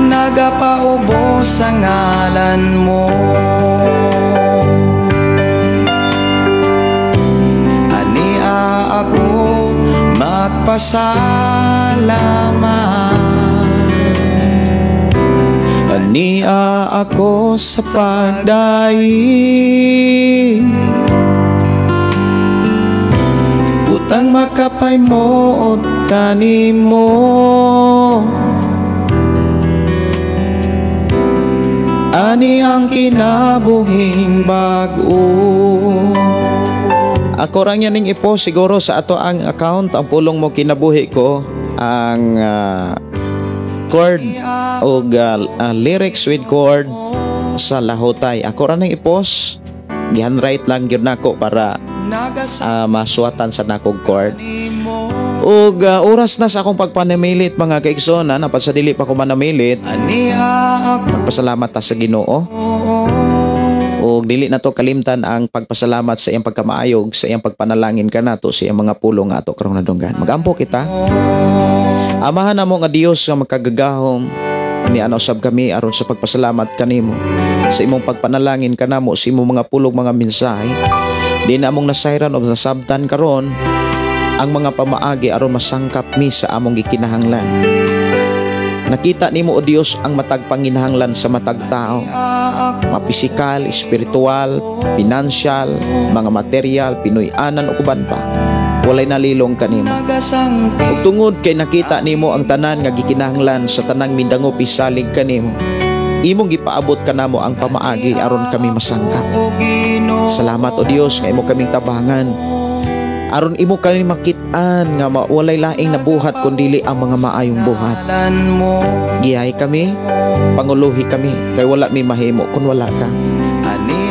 [SPEAKER 6] Nagapaubos ang ngalan mo, ako magpasalamat.
[SPEAKER 4] Ania ako sa pagdaig, utang makapay mo od kanimo. Ani ang kinabuhing bag-o. Ako rang yan ning ipost siguro sa ato ang account, ang pulong mo kinabuhi ko, ang chord o lyrics with chord sa Lahotay. Ako ra ning ipost, gihandwrite lang gyud nako para masuwatan sa nakog chord. Ug oras na sa akong pagpanamilit mga kaigsoon, napad sa dili pa ko manamilit. Magpasalamat ta sa Ginoo. O dili na to kalimtan ang pagpasalamat sa iyang pagkamaayog, sa iyang pagpanalangin kanato, sa iyang mga pulong ato karong nadunggan. Magampo kita. Amahan namo nga Dios nga makagagahom. Niana usab kami aron sa pagpasalamat kanimo sa imong pagpanalangin kanamo sa imong mga pulong, mga mensahe. Di na among nasayran o nasabtan karon ang mga pamaagi aron masangkap mi sa among gikinahanglan. Nakita nimo, O Dios, ang matag panginahanglan sa matag tao. Mapisikal, espiritual, pinansyal, mga material, Pinoy-anan o kuban pa. Walay nalilong kanimo. Ug tungod kay nakita nimo ang tanan nga gikinahanglan sa tanang mindangop isalig kanimo, imong gipaabot kanamo ang pamaagi aron kami masangkap. Salamat, O Dios, nga imo kaming tabangan aron imo kami makit-an nga walay laing nabuhat kundili ang mga maayong buhat. Giyahi kami, panguluhi kami, kay wala mi mahimo kun wala ka.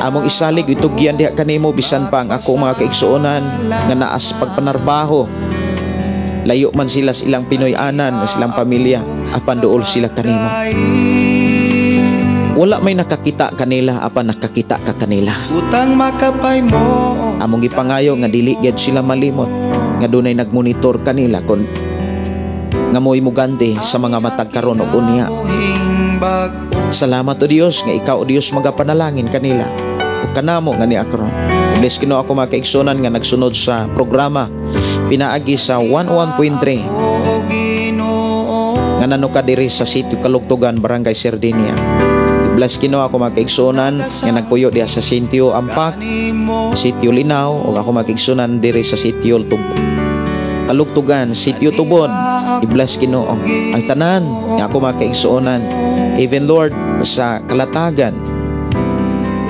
[SPEAKER 4] Among isalig itugyan diha kanimo bisan pa ang ako mga kaigsuonan nga naa sa pagpanarbaho. Layo man sila sa ilang Pinoy-anan, sa ilang pamilya, apan duol sila kanimo. Wala may nakakita kanila, apan nakakita ka kanila.
[SPEAKER 6] Utang makapay mo.
[SPEAKER 4] Among gipangayo nga dili gyud sila malimot nga dunay nagmonitor kanila kon nga mo'y muganti sa mga matag karon ug unya. Salamat, O Dios, nga ikaw, O Dios, magapanalangin kanila ug kanamo nga niya karon. Bless Ginoo ako mga kaigsuonan nga nagsunod sa programa pinaagi sa 101.3 nga nanuka diri sa Sitio Kalugtugan, Barangay Sardinia. Bless Ginoo ako mga kaigsuonan nga nagpuyo diha sa Sitio Ampak, Sitio Linaw, ug ako mga kaigsuonan diri sa Sitio Kalugtugan, Sitio Tubod. I-bless Ginoo ang tanan nga ako mga kaigsuonan. Even, Lord, sa Kalatagan,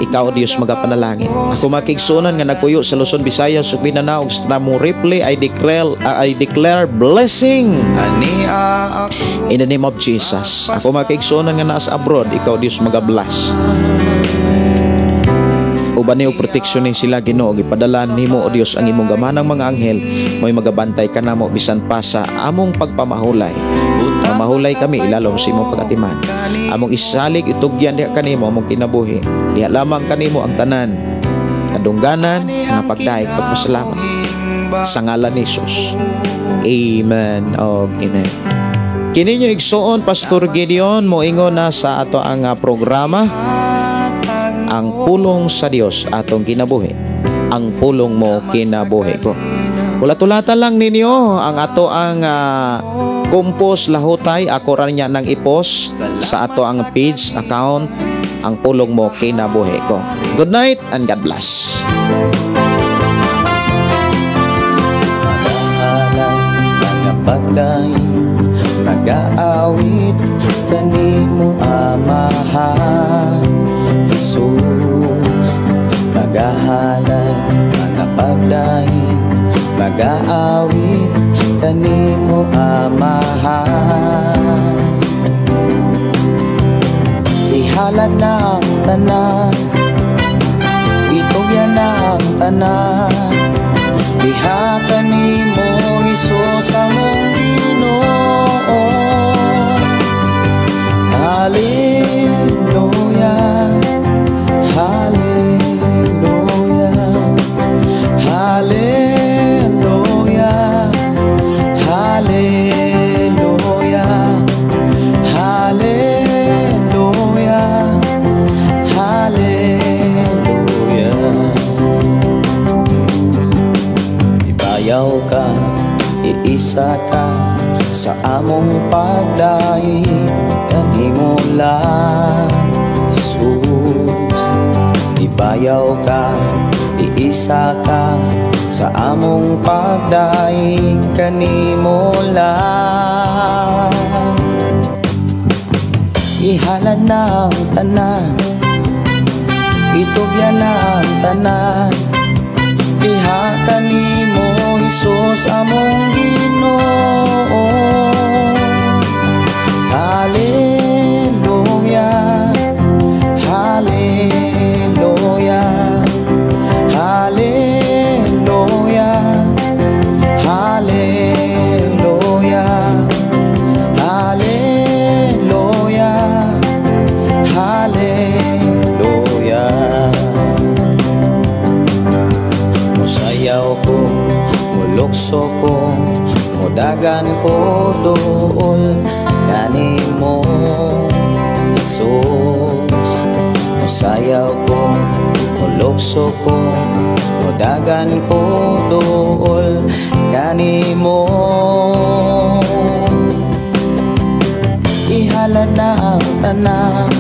[SPEAKER 4] ikaw, Diyos, magapanalangin. Ako mga kaigsuonan nga nagpuyo sa Luzon, Visayas ug Mindanao ug sa mo replay, I declare blessing in the name of Jesus. Ako mga kaigsuonan nga naa sa abroad, ikaw, Diyos, magabless. Uban ni og proteksyon ni sila, Ginoo, gipadala nimo, O Dios, ang imong gamanang mga anghel mo'y magabantay kanamo bisan pa sa among pagpamahulay. Mamahulay kami ilalom sa imong pagatiman. Among isalig itugyan diha kanimo among kinabuhi. Diha lamang kanimo ang tanan. Kadungganan, nga pagdaig, pagpasalamat. Sa ngalan ni Jesus. Amen og amen. Kini inyong igsuon, Pastor Gideon, moingon na sa ato ang programa, Ang Pulong sa Dios Atong Kinabuhi. Ang pulong mo kinabuhi ko. Ulat-ulatan lang ninyo ang ato ang compose lahutay, ako ra niya nang i-post sa ato ang page account, Ang Pulong Mo Kinabuhi Ko. Good night and God bless.
[SPEAKER 6] Magahalay, magapagdaig, magaawit kanimo, Amahan Jesus. Magahalay, magapagdaig, magaawit kanimo, Amahan. Ihalad na ang tanan, itugyan na ang tanan diha kanimo, Hesus among Ginoo. Hallelujah, Hallelujah, Hallelujah, Hallelujah, Hallelujah, Hallelujah. Ibayaw ka, iisa ka sa among pagdaig kanimo lang, Jesus. Ibayaw ka, iisa ka sa among pagdaig kanimo lang. Ihalad na ang tanan, itugyan na ang tanan diha kanimo, Hesus among Ginoo. Hallelujah, Hallelujah, Hallelujah, Hallelujah, Hallelujah, Hallelujah. Musayaw ko, mulukso ko, mudagan ko dool kanimo. Jesus. Musayaw ko, mulukso ko, mudagan ko duol kanimo. Ihalad na ang tanan.